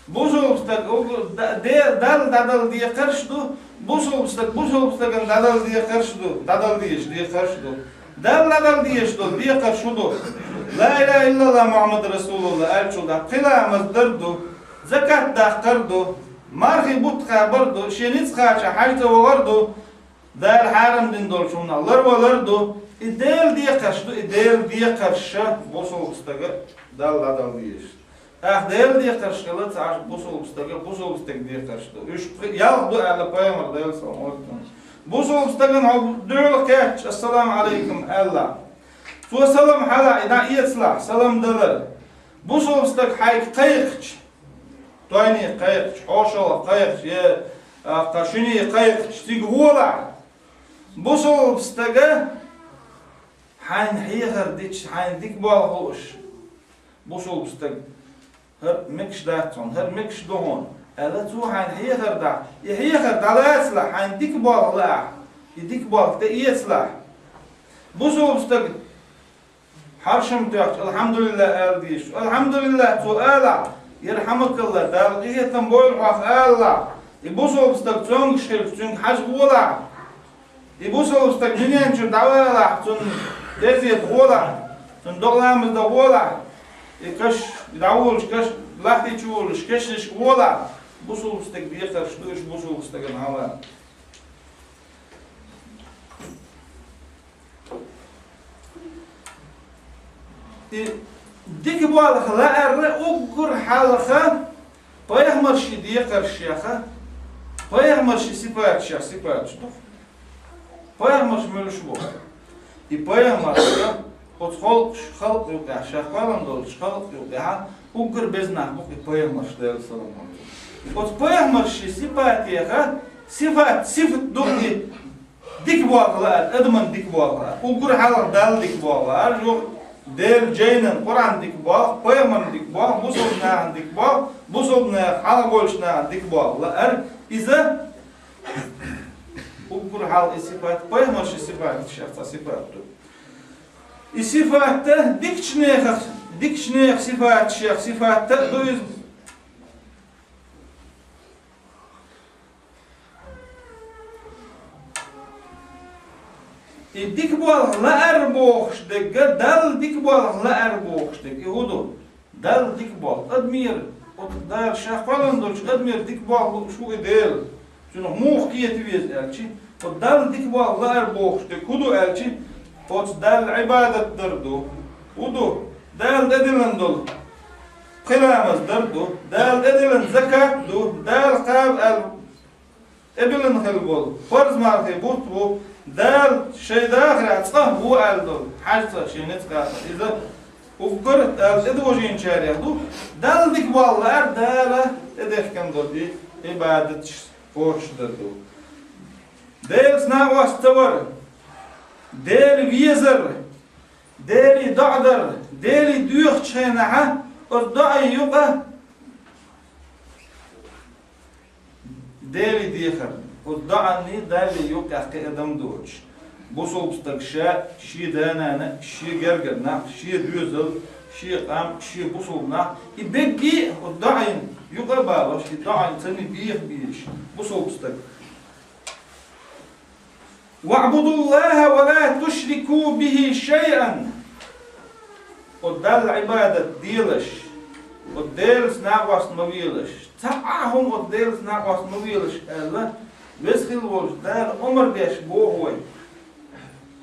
Бусулба стаг угу-, да-, де-, Далла дӀадала декхарш ду, бусулба стаг, бусулба стагана дӀадала декхарш ду, дӀадала дезаш декхарш ду. Далла дӀадала дезаш долу декхарш хӀун ду? Ла илаха иллаллах Мухьаммад расулуллах аьллачул тӀаьхьа пхи ламаз дар ду, закат даккхар ду, мархин бутт кхабар ду, шен ницкъ кхача хьаьж цӀа вахар ду, Дала хьарам дина долчу хӀуманах ларвалар ду. И Делан декхарш ду, и Делан декхарш бусулба стага Далла дӀадала дезаш. ТӀаккха Делан декхарш хилла ца Ӏаш бусулба стага, бусулба стага декхарш ду. Уьш пхи-, ялх ду аьлла пайхамар, Делан салам хуьлда цунна. Бусулба стагана хьо дуьхьал кхаьчча, «Ассаламу Ӏалайкум» аьлла. Цо салам хьалахь, и дӀаэцалахь, салам далар. Бусулба стаг хьайга кхайкхича, тойне кхайкхича, хьошалгӀа кхайкхича, я, а, кху шуьне кхайкхича, цига гӀолахь. Бусулба стага хьайна хьехар дича, хьайна дика болх лууш, бусулба стаг, хӀара мегаш дац хьуна, хӀара мегаш ду хьуна, аьлла, цо хьайна хьехар дахь, и хьехар дӀалацалахь, хьайна дика болх лаахь, и дика болх тӀеэцалахь. Бусулба стаг хьаршам тоьхча, «АлхьамдулиллахӀ» ала дезаш. «АлхьамдулиллахӀ» цо алахь, «ЯрхьамукаллахӀ», «Дала къинхетам бойла хьох» алалахь, и бусулба стаг цомгуш хилча, цуьнга хьажа гӀолахь. И бусулба стаг дуьнен чуьра дӀавалахь, цунна тезета гӀолахь, цунна докъа ламаз дан гӀолахь, и каш, и дӀавуллуш каш, лахти чу вуллуш кешнашка гӀолахь, бусулба стаг декхарш ду уьш бусулба стагана хьалха. И дика болх лаар уггар хьалха пайхамарши декхаршех, пайхамарши сипаташех сипаташ ду. Пайхамарш муьлш бу? И пайхамарш оцу халкъаш, халкъ юкъехь, шех кхоьллина долчу халкъ юкъехь уггар беза нах бу и пайхамарш, Делан салам хуьлда цунна. Оцу пайхамарши сипатех сифат, сифат ду и дика болх лаар, адаман дика болх лаар. Уггар хьалха Далла дика болх лаар, юха Делан жайнан, Къуръан дика болх, пайхамаран дика болх, бусулба нахана дика болх, бусулба нахана хьалха болчу нахана дика болх лаар. Иза уггар хьалха и сифат, пайхамарши сифаташех цхьа сифат ду. И сифат дикачу нехан, дикачу нехан сифаташех сифат а ду иза. И дика болх лаар бохуш дерг, Далла дика болх лаар бохуш дерг, и хӀун ду? Далла дика болх. Адамера, оцу Дала ша кхоьллина долчу адамера дика болх лууш ву и Дела. Цунах муха кхета веза аьлча, оцу Далла дика болх лаар бохуш дерг хӀун ду аьлча, оцу Далла Ӏибадат дар ду. ХӀун ду? Дала тӀедиллина долу пхи ламаз дар ду, Дала тӀедиллина закат ду, Дала кхаба аьлла тӀедиллина хилла болу парз мархи бутт бу, Дала шайн дахарехь цӀа ву аьлла долу хьаьжцӀа шен ницкъ кхаьчна. Иза уггар Дала тӀедожийначарех ду, Далла дика боллар Дала тӀедехкина долу и Ӏибадаташ кхочушдар ду. Делаца накъост ца вар, Дела везар, Деле доӀа дар, Деле доьхучу хенахь, оцу доӀийн юкъа Деле дехар. Оцу доӀанний Даллий юкъехь кхин адам доцуш. Бусулба стаг ша, шен да-нана, шен гергара нах, шен доьзал, шен къам, шен бусулба нах, и беггий оцу доӀийн юкъа а балош, и доӀанца ма деха безаш бусулба стаг. «ВаӀбудуллахӀа ва ла тушрику бихӀи шайъан». Оцу Далла Ӏибадат делаш, оцу Делаца накъост ма велаш, цхьа а хӀума оцу Делаца накъост ма велаш аьлла, Веза хилла волчу Дала омра деш боху вай.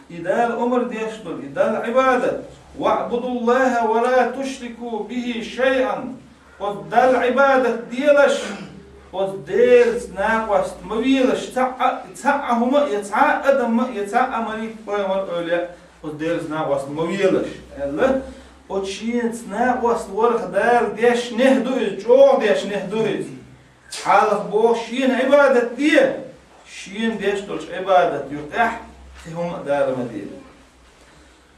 И Дала омра деш долу, и Далла Ӏибадат, «ВаӀбудуллахӀа ва ла тушрику бихӀи шайъан». Оцу Далла Ӏибадат делаш, оцу Делаца накъост ма велаш, цхьа а, цхьа а хӀума а, я цхьа а адам а, я цхьа а малик, пайхамар, эвлаяъ, оцу Делаца накъост ма велаш, аьлла, оцу шеца накъост варх Дала деш нехь ду иза, чӀогӀа деш нехь ду иза. Хьалха боху шена Ӏибадат де, шена деш долчу Ӏибадат юкъехь кхин хӀума а Дала ма де.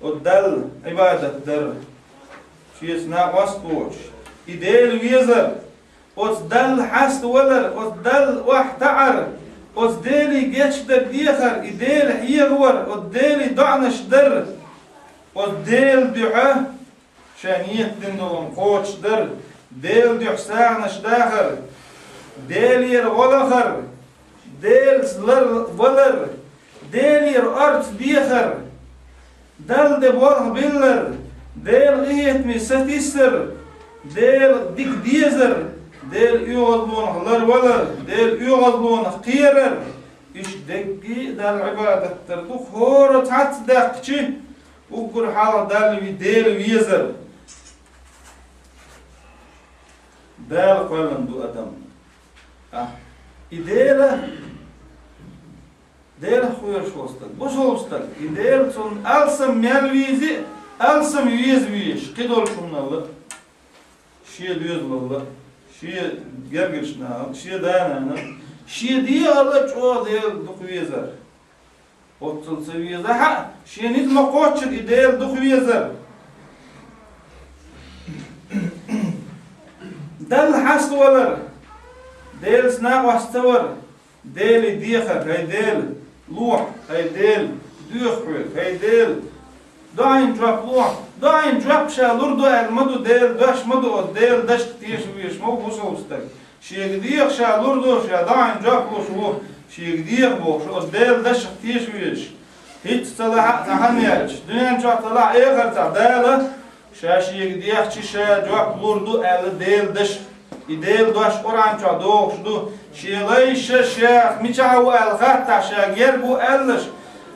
Оцу Далла Ӏибадат дар, шеца накъост воцуш, и Дела везар, оцу Далла хьаставалар, оцу Далла охьатаӀар, оцу Деле гечдар дехар, и Дела хьехавар, оцу Деле доӀанаш дар, оцу Делан дуьхьа ша ниет дина долу кхочушдар, Делан дуьхьа сагӀанаш дахар, Делера гӀо лахар, Делаца лар валар, Делера орца дехар, Далла де болх биллар, Делан къинхетаме сатийсар, Дела дика дезар, Делан оьгӀазлонах лар валар, Делан оьгӀазлонах кхерар, иштта дерриге а Далла Ӏибадат дар ду, хӀора цхьацца даьккхича, уггар хьалха Далла ви-, Дела везар. Дала кхоьллина ду адам. А, и Дела, Дела хьоьжуш волу стаг, бусулба стаг, и Дела цунна алсам мел веза, алсам веза везаш, кхидолчунна а, шен доьзалалла, шен гергарчу нахана, шен да-нанна, шен дегӀала чӀогӀа Дела дукха везар. Оццул ца везахь а, шен ницкъ ма кхоччура и Дела дукха везар. Далла хьаставалар, Делаца накъост ца вар, Деле дехар, хӀай Дела, лохьа, хӀай Дела, доьху хьоьга, хӀай Дела, доӀийн жоп лохьа. ДоӀийн жоп ша лур ду аьлла ма ду, Делан дош ма ду, оцу Делан дашах теша везаш ма ву бусулба стаг. Шега деха ша лур ду, ша доӀийн жоп луш ву, шега деха бохуш, оцу Делан дашах теша везаш. ХӀинцца ца лахьа а цхьа хан яьлча, дуьнен чохь ца лахьа а, эхартахь Дала ша шега дехча ша жоп лур ду аьлла Делан дашах. И Делан дош Къуръан чохь догӀуш ду. Шен лайша ша мичахь ву аьлла хаттахь, ша герга ву аьллаш,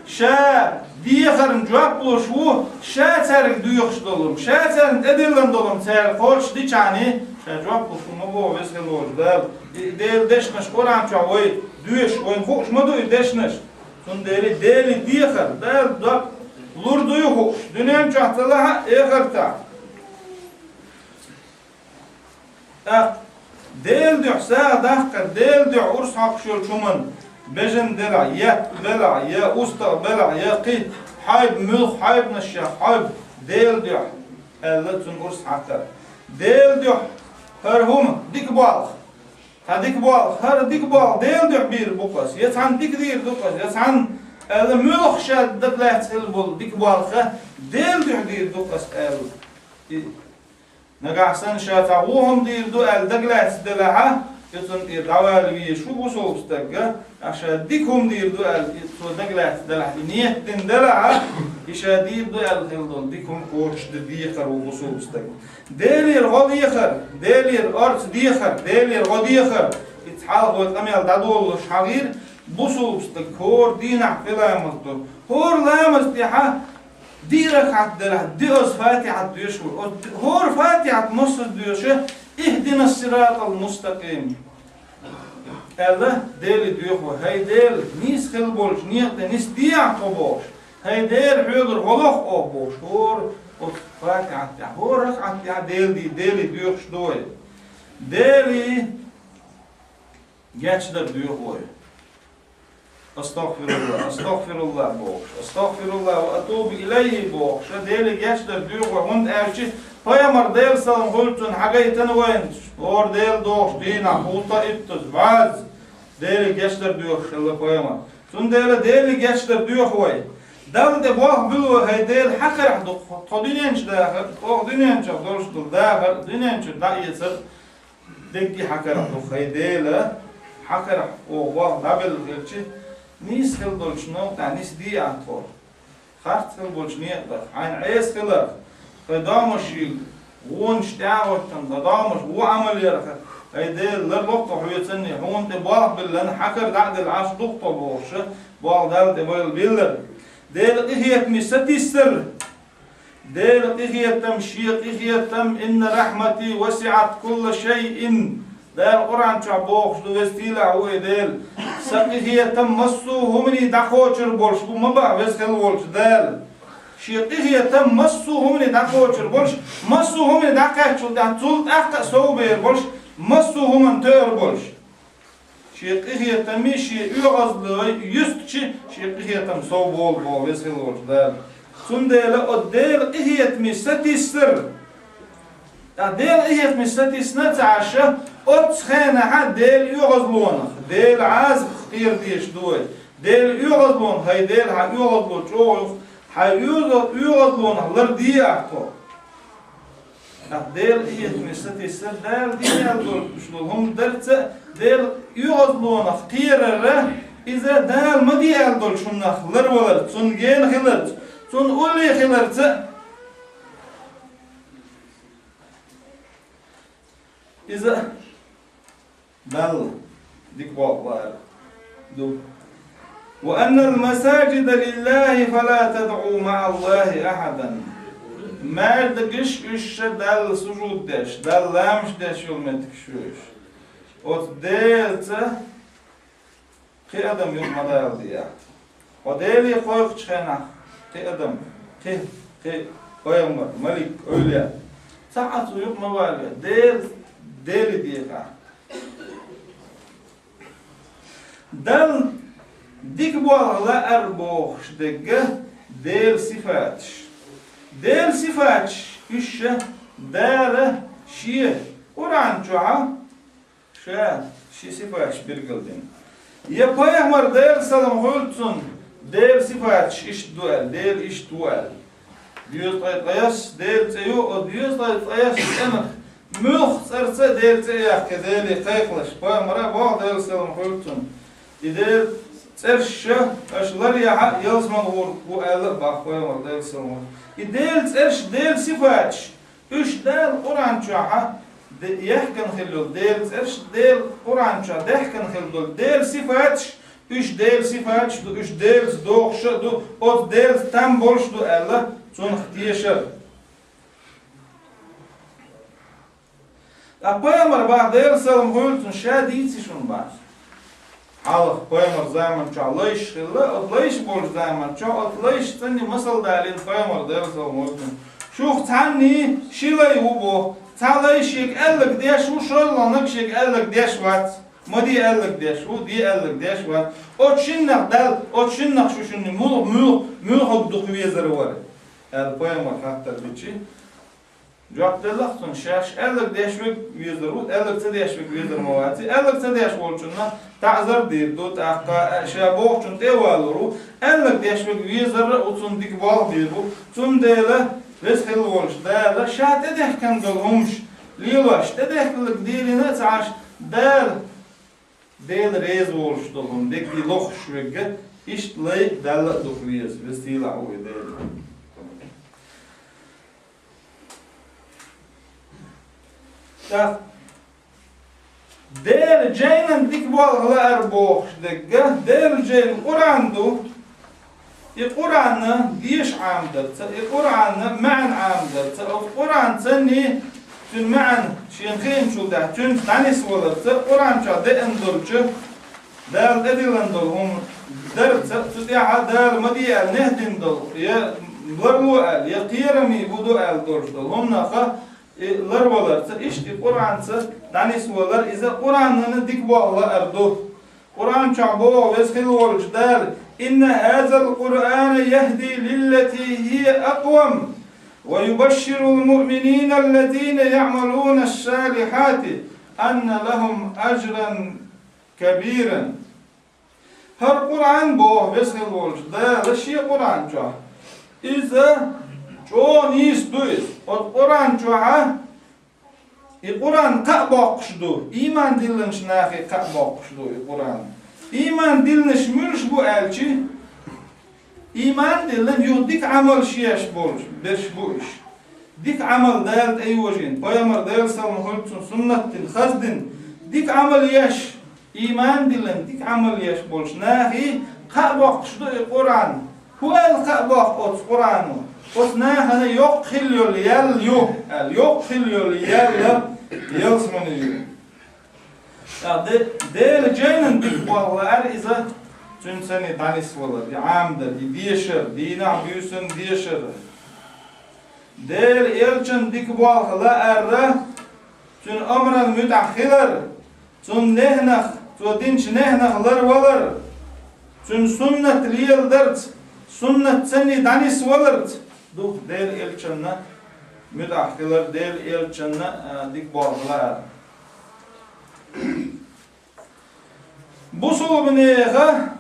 ша дехарна жоп луш ву, ша цаьрга доьхуш долу, ша царна тӀедиллина долу, цара кхочушдичхьана, ша жоп луш ву ма боху Веза хилла волчу Дала. И Делан дешнаш Къуръан чохь вай доьшуш, вайна хууш ма ду и дешнаш. Цундела Деле дехар, Дала доп лур дуй хууш, дуьнен чохь ца лахьа а, эхартахь. ТӀаккха Делан дуьхьа сагӀа даккхар, Делан дуьхьа урс хьокхуш йолчу хӀуманна, бежан делахь, етт белахь, я устагӀа белахь, я кхин хьайба, муьлхха хьайбанаш я хьайба, Делан дуьхьа аьлла, цунна урс хьакхар. Делан дуьхьа хӀара хӀума дика болх. Цхьа дика болх, хӀара дика болх Делан дуьхьа бийр бу-кх ас, я цхьанна дика дийр ду-кх ас, я цхьанна аьлла, муьлхха ша дагалаьцна хилла болу дика болх Делан дуьхьа дийр ду-кх ас аьлла. И Нагахь санна ша цхьа вон хӀума дийр ду аьлла дагалаьцна делахь, и цунна тӀера дӀавала везаш ву бусулба стаг, а ша дика хӀума дийр ду аьлла, и цо дагалаьцна делахь, и ниет дина делахь, и ша дийр ду аьлла хилла долу дика хӀума кхочушдан дехар ву бусулба стаг. Делера гӀо лехар, Делера орца дехар, Делера гӀо дехар, и цхьалха вай къамел дӀадолалуш хьагӀийра, бусулба стаг хӀора дийнахь пхи ламаз до. ХӀора ламаз тӀехь Диъ ракаӀат делахь, диъазза Фатихьат доьшур ву. Оцу хӀора Фатихьат массаза доьшу: «Ихдинас сиратал мустакъим». Аьлла, Деле доьху вай: «ХӀай Дела, нийса хила болчу некъа тӀе нисде ахь тхо», – бохуш. «ХӀай Дела, хьоьгара гӀо лоху оха», – бохуш. ХӀора оцу Фатихьат тӀехь, хӀора ракаӀат тӀехь Дела ди-, Деле доьхуш ду вай. Деле гечдар доьху вай. «АстагӀфируллахӀ, астагӀфируллахӀ», – бохуш, «астагӀфируллахӀ ва атубу илайхӀи», – бохуш, Деле гечдар доьху вай, хӀунда аьлча пайхамар, Делан салам хуьлда цунна, хьагайтина вайна, хӀора Дела дохуш дийнахь, хӀума а иттаза, ваьзза, Деле гечдар доьхуш хилла пайхамар. Цундела Деле гечдар доьху вай. Далла тӀе болх буьллу вай: «ХӀай Дела, хьан карахь ду тхо дуьнен чу дахар, оха дуьнен чохь долуш долу дахар, дуьнен чуьра дӀаэцар, дерриге хьан карахь ду, хӀай Дела, хьан карахь оха болх дӀабелла хилча, нийса хила долчу некъа тӀехь нисде ахь тхо. Харц хила болчу некъа тӀехь, хьайна Ӏеса хиларх, хӀай домашийга вонаш тӀехь а хӀоттан, хӀай домаш вон Ӏамал ярх, хӀай Дела, ларло-кх тхо хьоьца, хьуна тӀе болх биллина, хьан кара дӀа а делла Ӏаш ду-кх тхо», – бохуш, болх Далла тӀе байла биллар. Делан къинхетаме сатийсар. Делан къинхетам, шен къинхетам: «Инна рахьмати васиӀат кулла шайъин». Дала Къуръан чохь бохуш ду: «Веза, сийлахь ву и Дела, сан къинхетам массо а хӀумане дӀакхочур болуш бу», ма боху Веза хила волчу Дала. Шен къинхетам массо а хӀумане дӀакхочур болуш, массо а хӀумане дӀакхаьччул тӀаьхьа цул тӀаккха а совбер болуш, массо а хӀуманна тоьар болуш. Шен къинхетаме, шен оьгӀазлой юьстича, шен къинхетам совболу боху Веза хила волчу Дала. Цундела оцу Делан къинхетаме сатийсар. Ткъа Делан къинхетаме сатийсина ца Ӏаш, оццу хенахь Делан оьгӀазлонах, Делан Ӏазапах кхера дезаш ду вай. Делан оьгӀазлонах: «ХӀай Дела, хьан оьгӀазло чӀогӀа ю-кх, хьан оьгӀа-, оьгӀазлонах ларде ахь тхо». ТӀаккха Делан къинхетаме сатийсар, Дала де аьлла долуш долу хӀума дарца а, Делан оьгӀазлонах кхерар а, иза Дала ма де аьлла долчу хӀуманах ларваларца, цунна гена хиларца, цунна улле хиларца а. Иза Далла дика болх лаар ду. «Ва аннал масаджида лиллахӀи фала тадӀу маӀаллахӀи ахьадан». Маьждигаш уьш ша Далла сужуд деш, Далла ламаш деш йолу меттигаш ю уьш. Оцу Делаца кхин адам юкъа ма даладехьа. Хьо Деле кхойкхучу хенахь, кхин адам, кхин, кхин пайхамар, малик, эвлия, цхьа а цу юкъа ма валаве, Дела, Деле дехахь. Далла дика болх лаар бохуш дерг а Делан сифаташ. Делан сифаташ уьш ша Дала Шен Къуръан чохь а Ша ши сифаташ билгалдина. Я пайхамар, Делан салам хуьлда цунна, Делан сифаташ иштта ду аьлла, Дела иштта ву аьлла. Доьзткъе ткъайоьсса Делан цӀе ю, оцу доьзткъе ткъайоьсса цӀенах муьлхха цӀарца а Делан цӀе а яьккхина, Деле кхайкхалаш, пайхамара боху, Делан салам хуьлда цунна. И Делан цӀераш ша аша ларъяхьа, ялсаман гӀур ву аьлла а боху пайхамара, Делан салам хуьлда. И Делан цӀераш, Делан сифаташ, уьш Дала Къуръан чохь а де-, яьхкина хилла йолу Делан цӀераш, Дела Къуръан чохь даьхкина хилла долу Делан сифаташ, уьш Делан сифаташ ду, уьш Делаца догӀуш а ду, оцу Делаца там болуш а ду аьлла, цунах тешар. Ткъа пайхамар боху, Делан салам хуьлда цунна, ша дийци шуна боху. Хьалха пайхамар заман чохь лайш хилла, оцу лайш болчу заман чохь, оцу лайш цӀанний масал далийна пайхамар, Делан салам хуьлда цунна. Шух цхьанний ши лай ву боху, цхьа лай шега аьлларг деш ву, шолгӀаниг шега аьлларг деш вац. Ма де аьлларг деш ву, де аьлларг деш вац. Оцу шиннах Далла, оцу шиннах шу шуна муьлха-, муьлха-, муьлхарг дукха везар вара, аьлла пайхамар хаттар дичи. Жоп деллахь цунна, шаьш аьлларг деш верг везар ву, аьлларг ца деш верг везар ма вац. Аьлларг ца деш волчунна таӀзар дийр ду, тӀаккха ша бохучунна тӀе а валур ву. Аьлларг деш верг везар а ву, цунна дика болх бийр бу. Цундела Веза хила волчу Дала ша тӀедаьхкина долу хӀумаш лелош, тӀедаьхкинарг дийрина а ца Ӏаш, Дала Дела реза волуш долу хӀума дерриге лохуш верг а, иштта лай Далла а дукха веза, Веза сийлахь ву и Дела. ТӀаккха Делан жайнан дика болх лаар бохуш дерг а, Делан жайна Къуръан ду. И Къуръан деша Ӏамадарца, и Къуръан маьӀна Ӏамадарца, оцу Къуръан цӀанний Цуьнан маьӀна шена хиъначул тӀаьхьа, цуьнца дӀанисваларца, Къуръан чохь деана долчу, Дала тӀедиллина долу хӀума дарца, цу тӀехь Дала ма де аьлла нехь дина долу, я ларло аьлла, я кхераме бу ду аьлла долуш долу хӀуманах и ларваларца, иштта и Къуръанца дӀанисвалар, иза Къуръанан дика болх лаар ду. Къуръан чохь боху Веза хилла волчу Дала: «Инна хазал Къуръана яхди лиллати хия акъвам, ва юбашширул муъминина аллазина яъмалуна ас-салихати анна лахум ажран кабиран». ХӀара Къуръан, боху Веза хилла волчу Дала Шен Къуръан чохь, иза чӀогӀа нийса ду иза. Оцу Къуръан чохь И Къуръан кхаъ боккхуш ду, ийман диллинчу нахе кхаъ боккхуш ду и Къуръан. Ийман диллинарш муьлш бу аьлча, ийман диллина юха дика Ӏамалш еш болуш, берш бу уьш. Дика Ӏамал Дала тӀейожийна, пайхамар Делан салам хуьлда цунна суннат дина, хаза дина, дика Ӏамал еш, ийман диллина, дика Ӏамал еш болчу нахе кхаъ боккхуш ду и Къуръан. ХӀун аьлла кхаъ боккху оцу Къуръано? Оцу нахана йоккха хилла йолу ял ю, аьлла, йоккха хилла йолу ял ялсамани ю. ТӀаккха де-, Делан жайнан дика болх лаар иза, цуьнан санна дӀанисвалар, и Ӏамадар, и дешар, дийнахь-буьйсанна дешар. Делан элчанан дика болх лаар, цуьнан омран муьтӀахь хилар, цунна нехнах, цо динчу нехнах ларвалар, цуьнан суннат леладарца, суннат санна дӀанисваларца ду Делан элчанна муьтӀахь хилар, Делан элчанан, а, дика болх лаар. Бусулбанеха,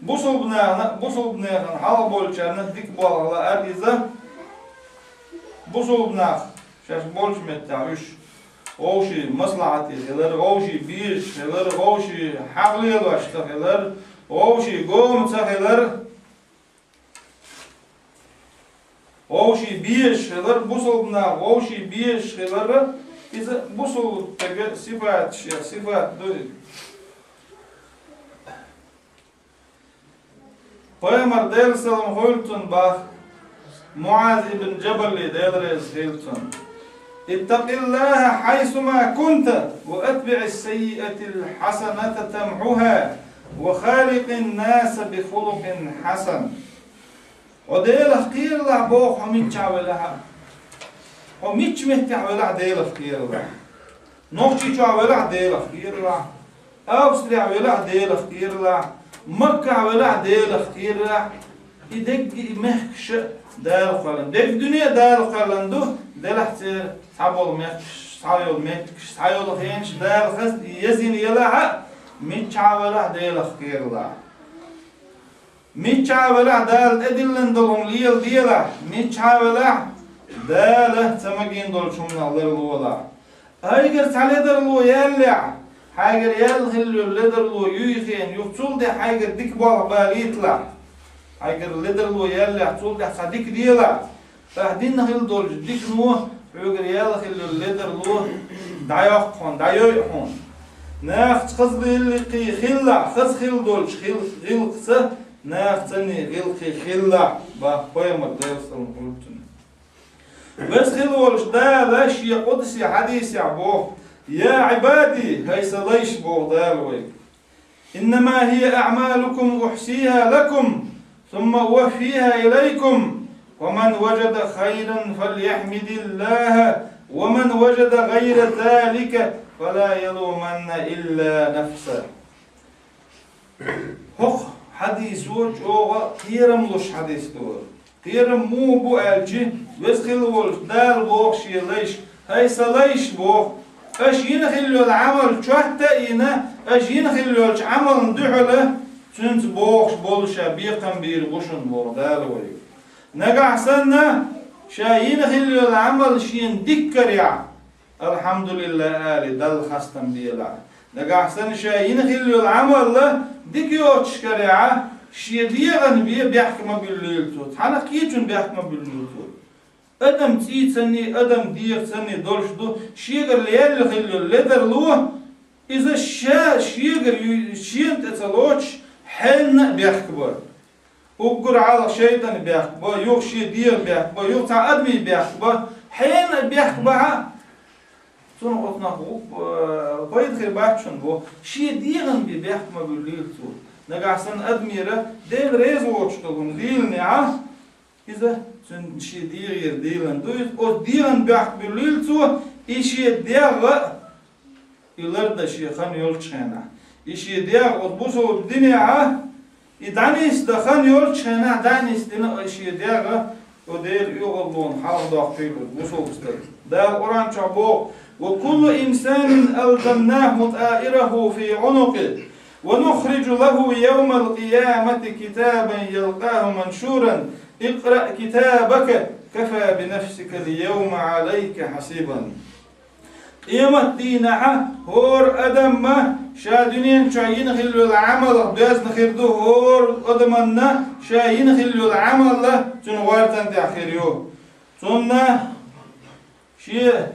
бусулбанехна, бусулбанехна хьалха болчарна дика болх лаар иза. Бусулбанах шаьш болчу меттехь уьш вовшийн маслахьате хилар, вовшийн безаш хилар, вовшийн хьакъ лелош ца хилар, вовшийн гома ца хилар. Вовшийн безаш хилар, бусулба нах вовшийн безаш хилар, иза бусулба стеган сифаташ я сифат ду. Пайхамар Делан салам хуьлда цунна бах, МуӀаз ибн Джабале, Дела реза хила цунна: «Иттакъиллаха хьайсума кунта, ва атбиӀис саййиатал хьасаната тамхьуха, ва халикъин наса би хулукъин хьасан». Хьо Делах кхералахь, боху, хьо миччахь велахь а. Хьо мичча меттехь велахь, Делах кхералахь. Нохчийчохь велахь, Делах кхералахь. Австрехь велахь, Делах кхералахь. Маккахь велахь, Делах кхералахь. И дерриге и мехкаш а Дала кхоьллина. Дерриг дуьне а Дала кхоьллина ду, делахь церан цхьаболу мехкаш, цхьайолу меттигаш, цхьайолу хенаш Дала хаза езйина елахь а, миччахь велахь, Делах кхералахь. Миччахь велахь, Дала тӀедиллина долу хӀума леладелахь, миччахь велахь, Дала ца магийна долчу хӀуманах ларлолахь. Хьайгара цхьа ледарло яьллехь, хьайгара яьлла хилла йолу ледарло юй хиъна юха, цул тӀаьхьа хьайгара дика болх балийталахь. Хьайгара ледарло яьллехь, цул тӀаьхьа цхьа дика делахь. Ахь дина хилла долчу дикано хьоьгара яьлла хилла йолу ледарло дӀайоккху хьуна, дӀайойу хьуна. Нахаца хаза гӀиллакхий хилалахь, хаза хилла долчу хил-, гӀиллакхца нахацаний гӀиллакхий хилалахь, бах пайхамар, Делан салам хуьлда цунна. Веза хилла волчу Дала Шен къудси хьадисехь боху: «Я Ӏибади, хӀай Сан лайш», боху Дала вайга. «Иннама хия аъмалукум ухсиха лакум, сумма уаффиха илайкум, фаман важада хайран фальяхмидиллаха, ва ман важада гайра залика, фала ялуманна илла нафса». ХӀокху хьадисо чӀогӀа кхерам луш хьадис ду. Кхерам муха бу аьлча, Веза хилла волчу Дала боху Шен лайш: «ХӀай Сан лайш, боху, аша йина хилла йолу Ӏамал чотта а йина, аша йина хилла йолчу Ӏамална дуьхьала, цуьнца бохуш болу ша бекхам бийр бу шуна», боху Дала вайга. Нагахь санна, ша йина хилла йолу Ӏамал шена дика карехь, «Алхьамдулиллах» али, Далла хастам белахь. Нагахь санна ша йина хилла йолу Ӏамал дика йоцуш карехь, шен дегӀан бен бехк ма буьллийла цо, цхьана кхечун бехк ма буьллийла цо. Адам цӀийцанний, адам дегӀацанний долуш ду, шегара лелла хилла йолу ледарло, иза ша шегара ю-, шена тӀе ца лоцуш, хьенна а бехк бан. Уггар хьалха шайтӀан бехк бан, юха шен дегӀан бехк бан, юха цхьа адамийн бехк бан, хьенан а бехк бахьа, Цунах оцунах гӀу-, э, пайда хир бац шуна бо, шен дегӀан бе бехк ма буьллийла цо. Нагахь санна адамера Дела реза воцуш долу хӀума дийлинехь, иза цуьнан шен дегӀера дийлина ду иза. Оцу дегӀан бехк буьллийла цо, и шен дегӀ а, и лардан шен хан йолчу хенахь. И шен дегӀ оцу бусалба динехь а, и дӀанисдан хан йолчу хенахь дӀа а нисдина, и шен дегӀ а, оцу Делан оьгӀазлонах хьалхадоккхуьйту оцу бусалба стаг. Дала Къуръан чохь боху: «Ва куллу инсанин алзамнаху таираху фи унукъи, ва нухрижу лаху явмал къиямати китабан ялкъаху маншуран. Икъраъ китабака, кафа би нафсикал явма алайка хьасибан». Къемат дийнахьа хӀора адамна ша дуьнен чохь йина хилла йолу Ӏамалах доьзна хир ду, хӀора адаманна ша йина хилла йолу Ӏамал цуьнан гӀоьртан тӀехь хир ю. Цунна шен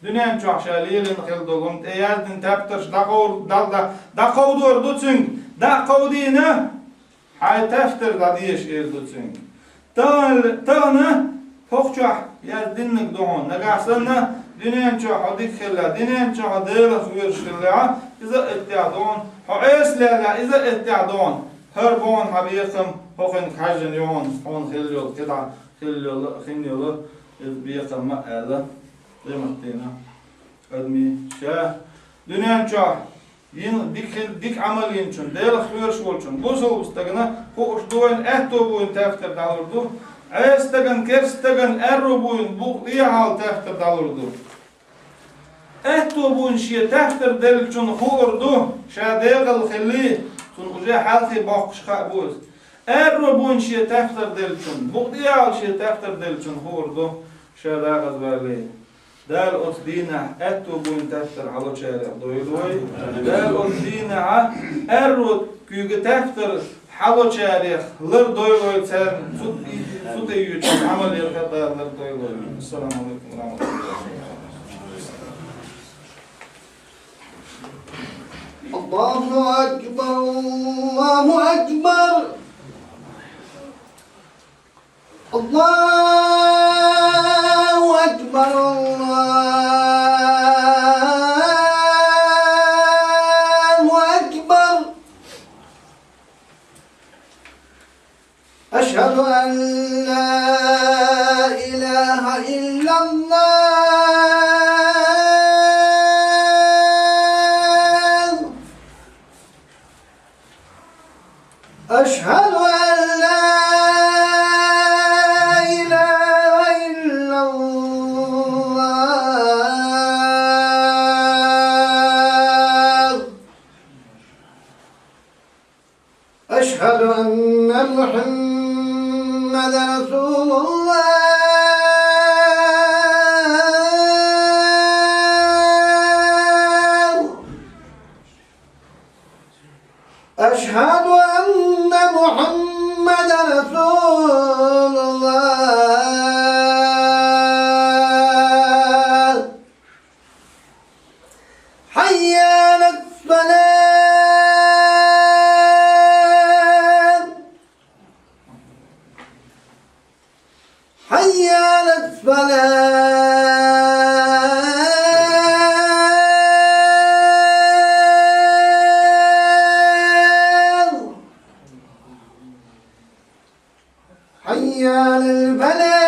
дуьнен чохь ша лелийна хилла долу хӀума тӀе яздина тептарш дӀакхов-, дӀа-, дӀа-, дӀакховдор ду цуьнга, дӀа а кховдийна, хьайн тептар дӀадеша эр ду цуьнга. Тахана, тахана хӀокху чохь яздинарг ду хьуна. Нагахь санна, дуьнен чохь хьо дика хилла, дуьнен чохь хьо Делах кхоьруш хилла, иза а эттехь ду хьуна. Хьо Ӏеса лелла, иза а эттехь ду хьуна. ХӀара боху хьан бекхам, хӀокхуьнга хьаьжжина ю хьуна, хьуна хилла йолу, кхидӀа хилла йолу, хин йолу, иза бекхам ма аьлла. Къемат дийнахь адамийн ша дуьнен чохь йина дика хила, дика Ӏамал йинчун, Делах кхоьруш волчун, бусалба стагана хууш ду вайн аьтто буйна тептар дӀалур ду, Ӏеса стагана, керста стагана аьрру буйна букъ дехьал тептар дӀалур ду. Аьтто буйна шен тептар деллачунна хуур ду, ша декъала хиллий, цунна уже хьалхе боккхуш хаа бу иза. Аьрру буйна шен тептар деллачунна, букъ дехьал шен тептар деллачунна хуур ду, ша декъаза валлий. Дала оцу дийнахь аьтту буйна тептар хьалочарех дойла вай. Дала оцу дийнахьа аьрру куьйга тептар хьалочарех лар дойла вай царна, цу, цу тӀе йоьдучу Ӏамал яра Дала лар дойла вай. Ассаламу алейкум ва рахматуллахи ва баракатуху. الله أكبر، الله أكبر. الله أكبر، الله أكبر. أشهد أن لا إله إلا الله. أشهد أن لا إله إلا الله. أشهد أن محمدا رسول الله. أشهد أن محمدا رسول الله. حي على الصلاة. حي على الصلاة. حي على الفلاح.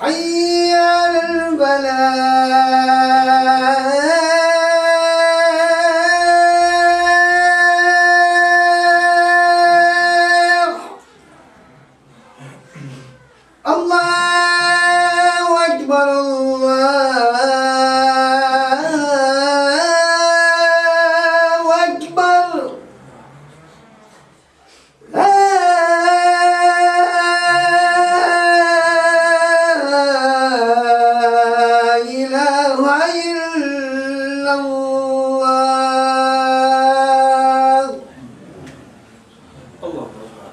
حي على الفلاح. الله أكبر، الله أكبر. لا إله إلا الله. الله أكبر.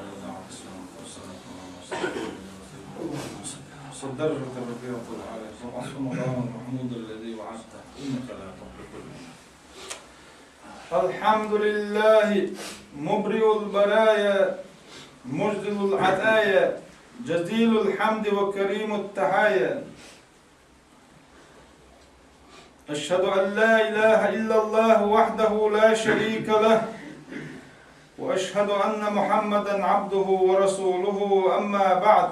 الدرجة الرفيعة العالية، وابعثه مقاما محمودا الذي وعدته، إنك لا تخلف الميعاد. الحمد لله مبرئ البرايا مجزل العطايا جزيل الحمد وكريم التحايا. أشهد أن لا إله إلا الله وحده لا شريك له، وأشهد أن محمدا عبده ورسوله. أما بعد،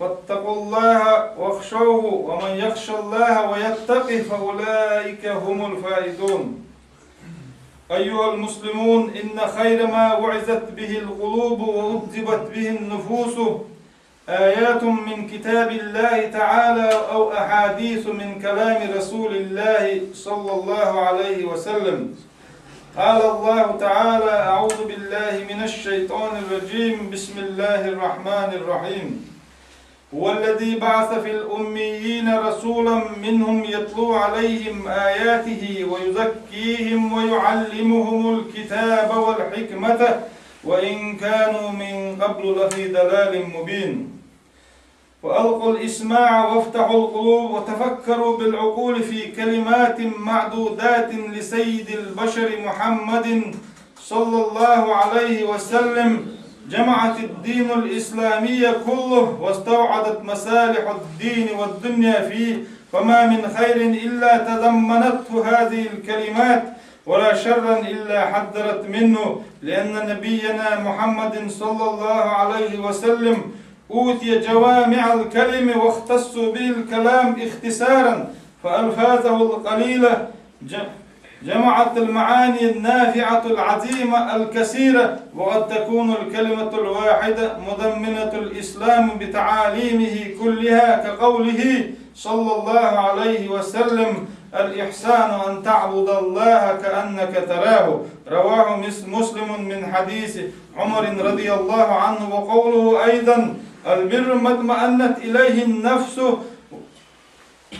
فاتقوا الله واخشوه، ومن يخش الله ويتقه فأولئك هم الفائزون. أيها المسلمون، إن خير ما وعظت به القلوب وأدبت به النفوس آيات من كتاب الله تعالى أو أحاديث من كلام رسول الله صلى الله عليه وسلم. قال الله تعالى: أعوذ بالله من الشيطان الرجيم. بسم الله الرحمن الرحيم. هو الذي بعث في الأميين رسولا منهم يتلو عليهم آياته ويزكيهم ويعلمهم الكتاب والحكمة وإن كانوا من قبل لفي ضلال مبين. فألقوا الإسماع وافتحوا القلوب وتفكروا بالعقول في كلمات معدودات لسيد البشر محمد صلى الله عليه وسلم. جمعت الدين الإسلامي كله واستوعبت مصالح الدين والدنيا فيه، فما من خير إلا تضمنته هذه الكلمات، ولا شرا إلا حذرت منه، لأن نبينا محمد صلى الله عليه وسلم أوتي جوامع الكلم واختص به الكلام اختصارا، فألفاظه القليلة ج-، جمعت المعاني النافعة العظيمة الكثيرة، وقد تكون الكلمة الواحدة مضمنة الإسلام بتعاليمه كلها، كقوله صلى الله عليه وسلم: الإحسان أن تعبد الله كأنك تراه. رواه مس-، مسلم من حديث عمر رضي الله عنه. وقوله أيضا: البر ما اطمأنت إليه النفس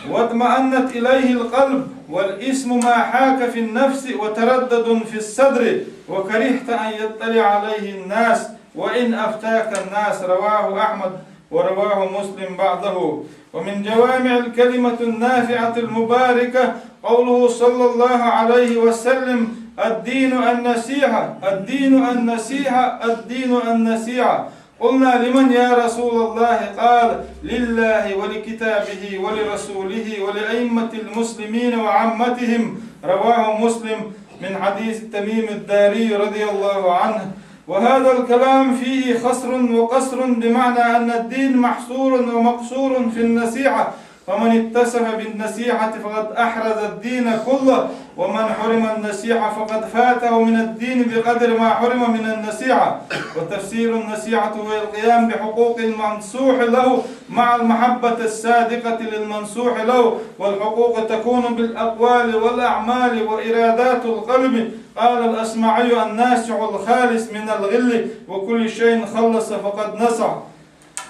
واطمأنت إليه القلب، والإثم ما حاك في النفس وتردد في الصدر وكرهت أن يطلع عليه الناس وإن أفتاك الناس. رواه أحمد ورواه مسلم بعضه. ومن جوامع الكلمة النافعة المباركة قوله صلى الله عليه وسلم: الدين النصيحة، الدين النصيحة، الدين النصيحة. قلنا: لمن يا رسول الله؟ قال: لله ولكتابه ولرسوله ولأئمة المسلمين وعامتهم. رواه مسلم من حديث تميم الداري رضي الله عنه. وهذا الكلام فيه خصر وقصر، بمعنى أن الدين محصور ومقصور في النصيحة، فمن اتصف بالنصيحة فقد أحرز الدين كله، ومن حرم النصيحة فقد فاته من الدين بقدر ما حرم من النصيحة. وتفسير النصيحة هو القيام بحقوق المنصوح له مع المحبة الصادقة للمنصوح له، والحقوق تكون بالأقوال والأعمال وإرادات القلب. قال الأصمعي: الناصح الخالص من الغل، وكل شيء خلص فقد نصح.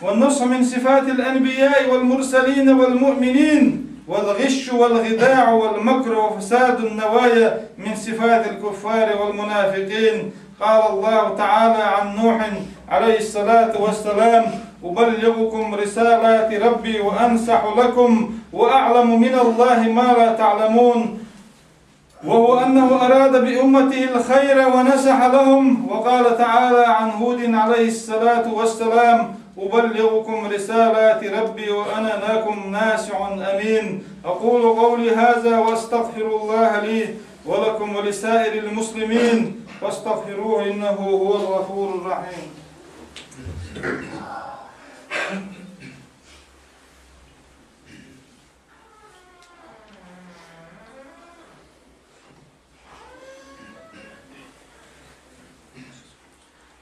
والنصح من صفات الأنبياء والمرسلين والمؤمنين، والغش والخداع والمكر وفساد النوايا من صفات الكفار والمنافقين. قال الله تعالى عن نوح عليه الصلاة والسلام: أبلغكم رسالات ربي وأنصح لكم وأعلم من الله ما لا تعلمون. وهو أنه أراد بأمته الخير ونصح لهم. وقال تعالى عن هود عليه الصلاة والسلام: أبلغكم رسالات ربي وأنا لكم ناصح أمين. أقول قولي هذا وأستغفر الله لي ولكم ولسائر المسلمين فاستغفروه إنه هو الغفور الرحيم.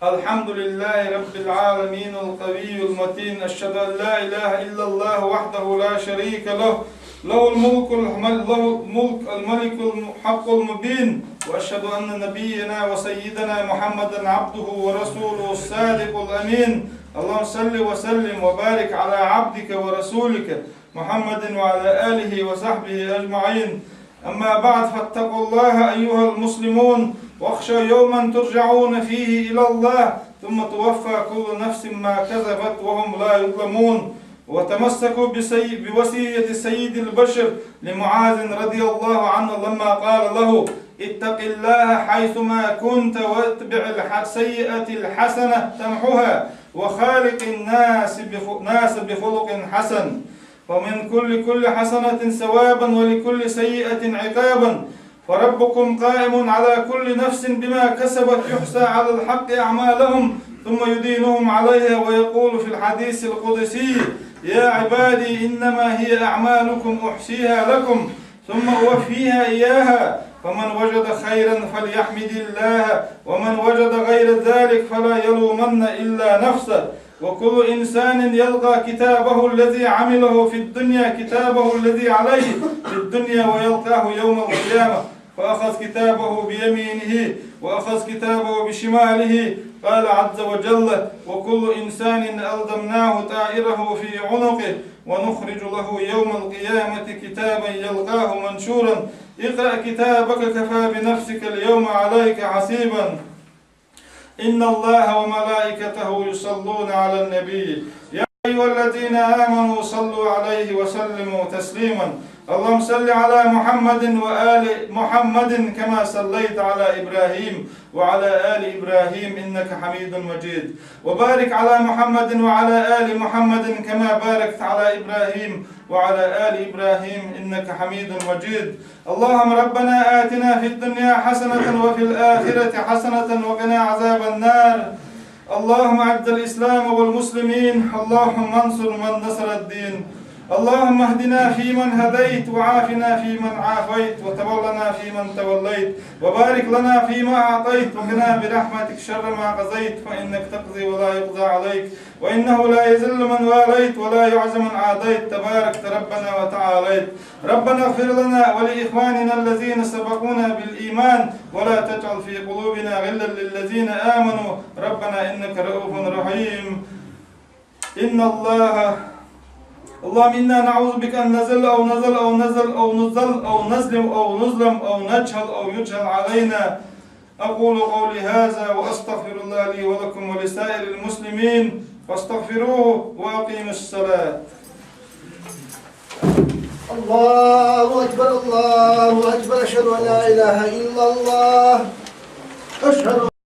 الحمد لله رب العالمين القوي المتين. أشهد أن لا إله إلا الله وحده لا شريك له، له الملك الحمل-، له الملك الملك الحق المبين. وأشهد أن نبينا وسيدنا محمدا عبده ورسوله الصادق الأمين. اللهم صل وسلم وبارك على عبدك ورسولك محمد وعلى آله وصحبه أجمعين. أما بعد، فاتقوا الله أيها المسلمون، واخشوا يوما ترجعون فيه إلى الله، ثم توفى كل نفس ما كسبت وهم لا يظلمون. وتمسكوا بسي-، بوصية سيد البشر لمعاذ رضي الله عنه لما قال له: اتق الله حيثما كنت واتبع الح-، السيئة الحسنة تمحها وخالق الناس بخ-، الناس بخلق حسن. ومن كل، كل حسنة ثوابا ولكل سيئة عقابا. فربكم قائم على كل نفس بما كسبت يحصى على الحق أعمالهم ثم يدينهم عليها ويقول في الحديث القدسي: يا عبادي إنما هي أعمالكم أحصيها لكم ثم أوفيها إياها، فمن وجد خيرا فليحمد الله، ومن وجد غير ذلك فلا يلومن إلا نفسه، وكل إنسان يلقى كتابه الذي عمله في الدنيا، كتابه الذي عليه في الدنيا ويلقاه يوم القيامة، فأخذ كتابه بيمينه وأخذ كتابه بشماله. قال عز وجل: وكل إنسان ألزمناه طائره في عنقه ونخرج له يوم القيامة كتابا يلقاه منشورا. اقرأ كتابك كفى بنفسك اليوم عليك حسيبا. إن الله وملائكته يصلون على النبي. يا أيها الذين آمنوا صلوا عليه وسلموا تسليما. اللهم صل على محمد وآل محمد كما صليت على إبراهيم وعلى آل إبراهيم إنك حميد مجيد. وبارك على محمد وعلى آل محمد كما باركت على إبراهيم وعلى آل إبراهيم إنك حميد مجيد. اللهم ربنا آتنا في الدنيا حسنة وفي الآخرة حسنة وقنا عذاب النار. اللهم أعز الإسلام والمسلمين. اللهم انصر من نصر الدين. اللهم اهدنا فيمن هديت وعافنا فيمن عافيت وتولنا فيمن توليت وبارك لنا فيما أعطيت وقنا برحمتك شر ما قضيت فإنك تقضي ولا يقضى عليك وإنه لا يذل من واليت ولا يعز من عاديت تباركت ربنا وتعاليت. ربنا اغفر لنا ولإخواننا الذين سبقونا بالإيمان ولا تجعل في قلوبنا غلا للذين آمنوا ربنا إنك رؤوف رحيم. إن الله، اللهم إنا نعوذ بك أن نزل أو نزل أو نزل أو نزل أو نزلم أو نظلم أو نجهل أو يجهل علينا. أقول قولي هذا وأستغفر الله لي ولكم ولسائر المسلمين فاستغفروه وأقيموا الصلاة. الله أكبر، الله أكبر، أشهد أن لا إله إلا الله، أشهد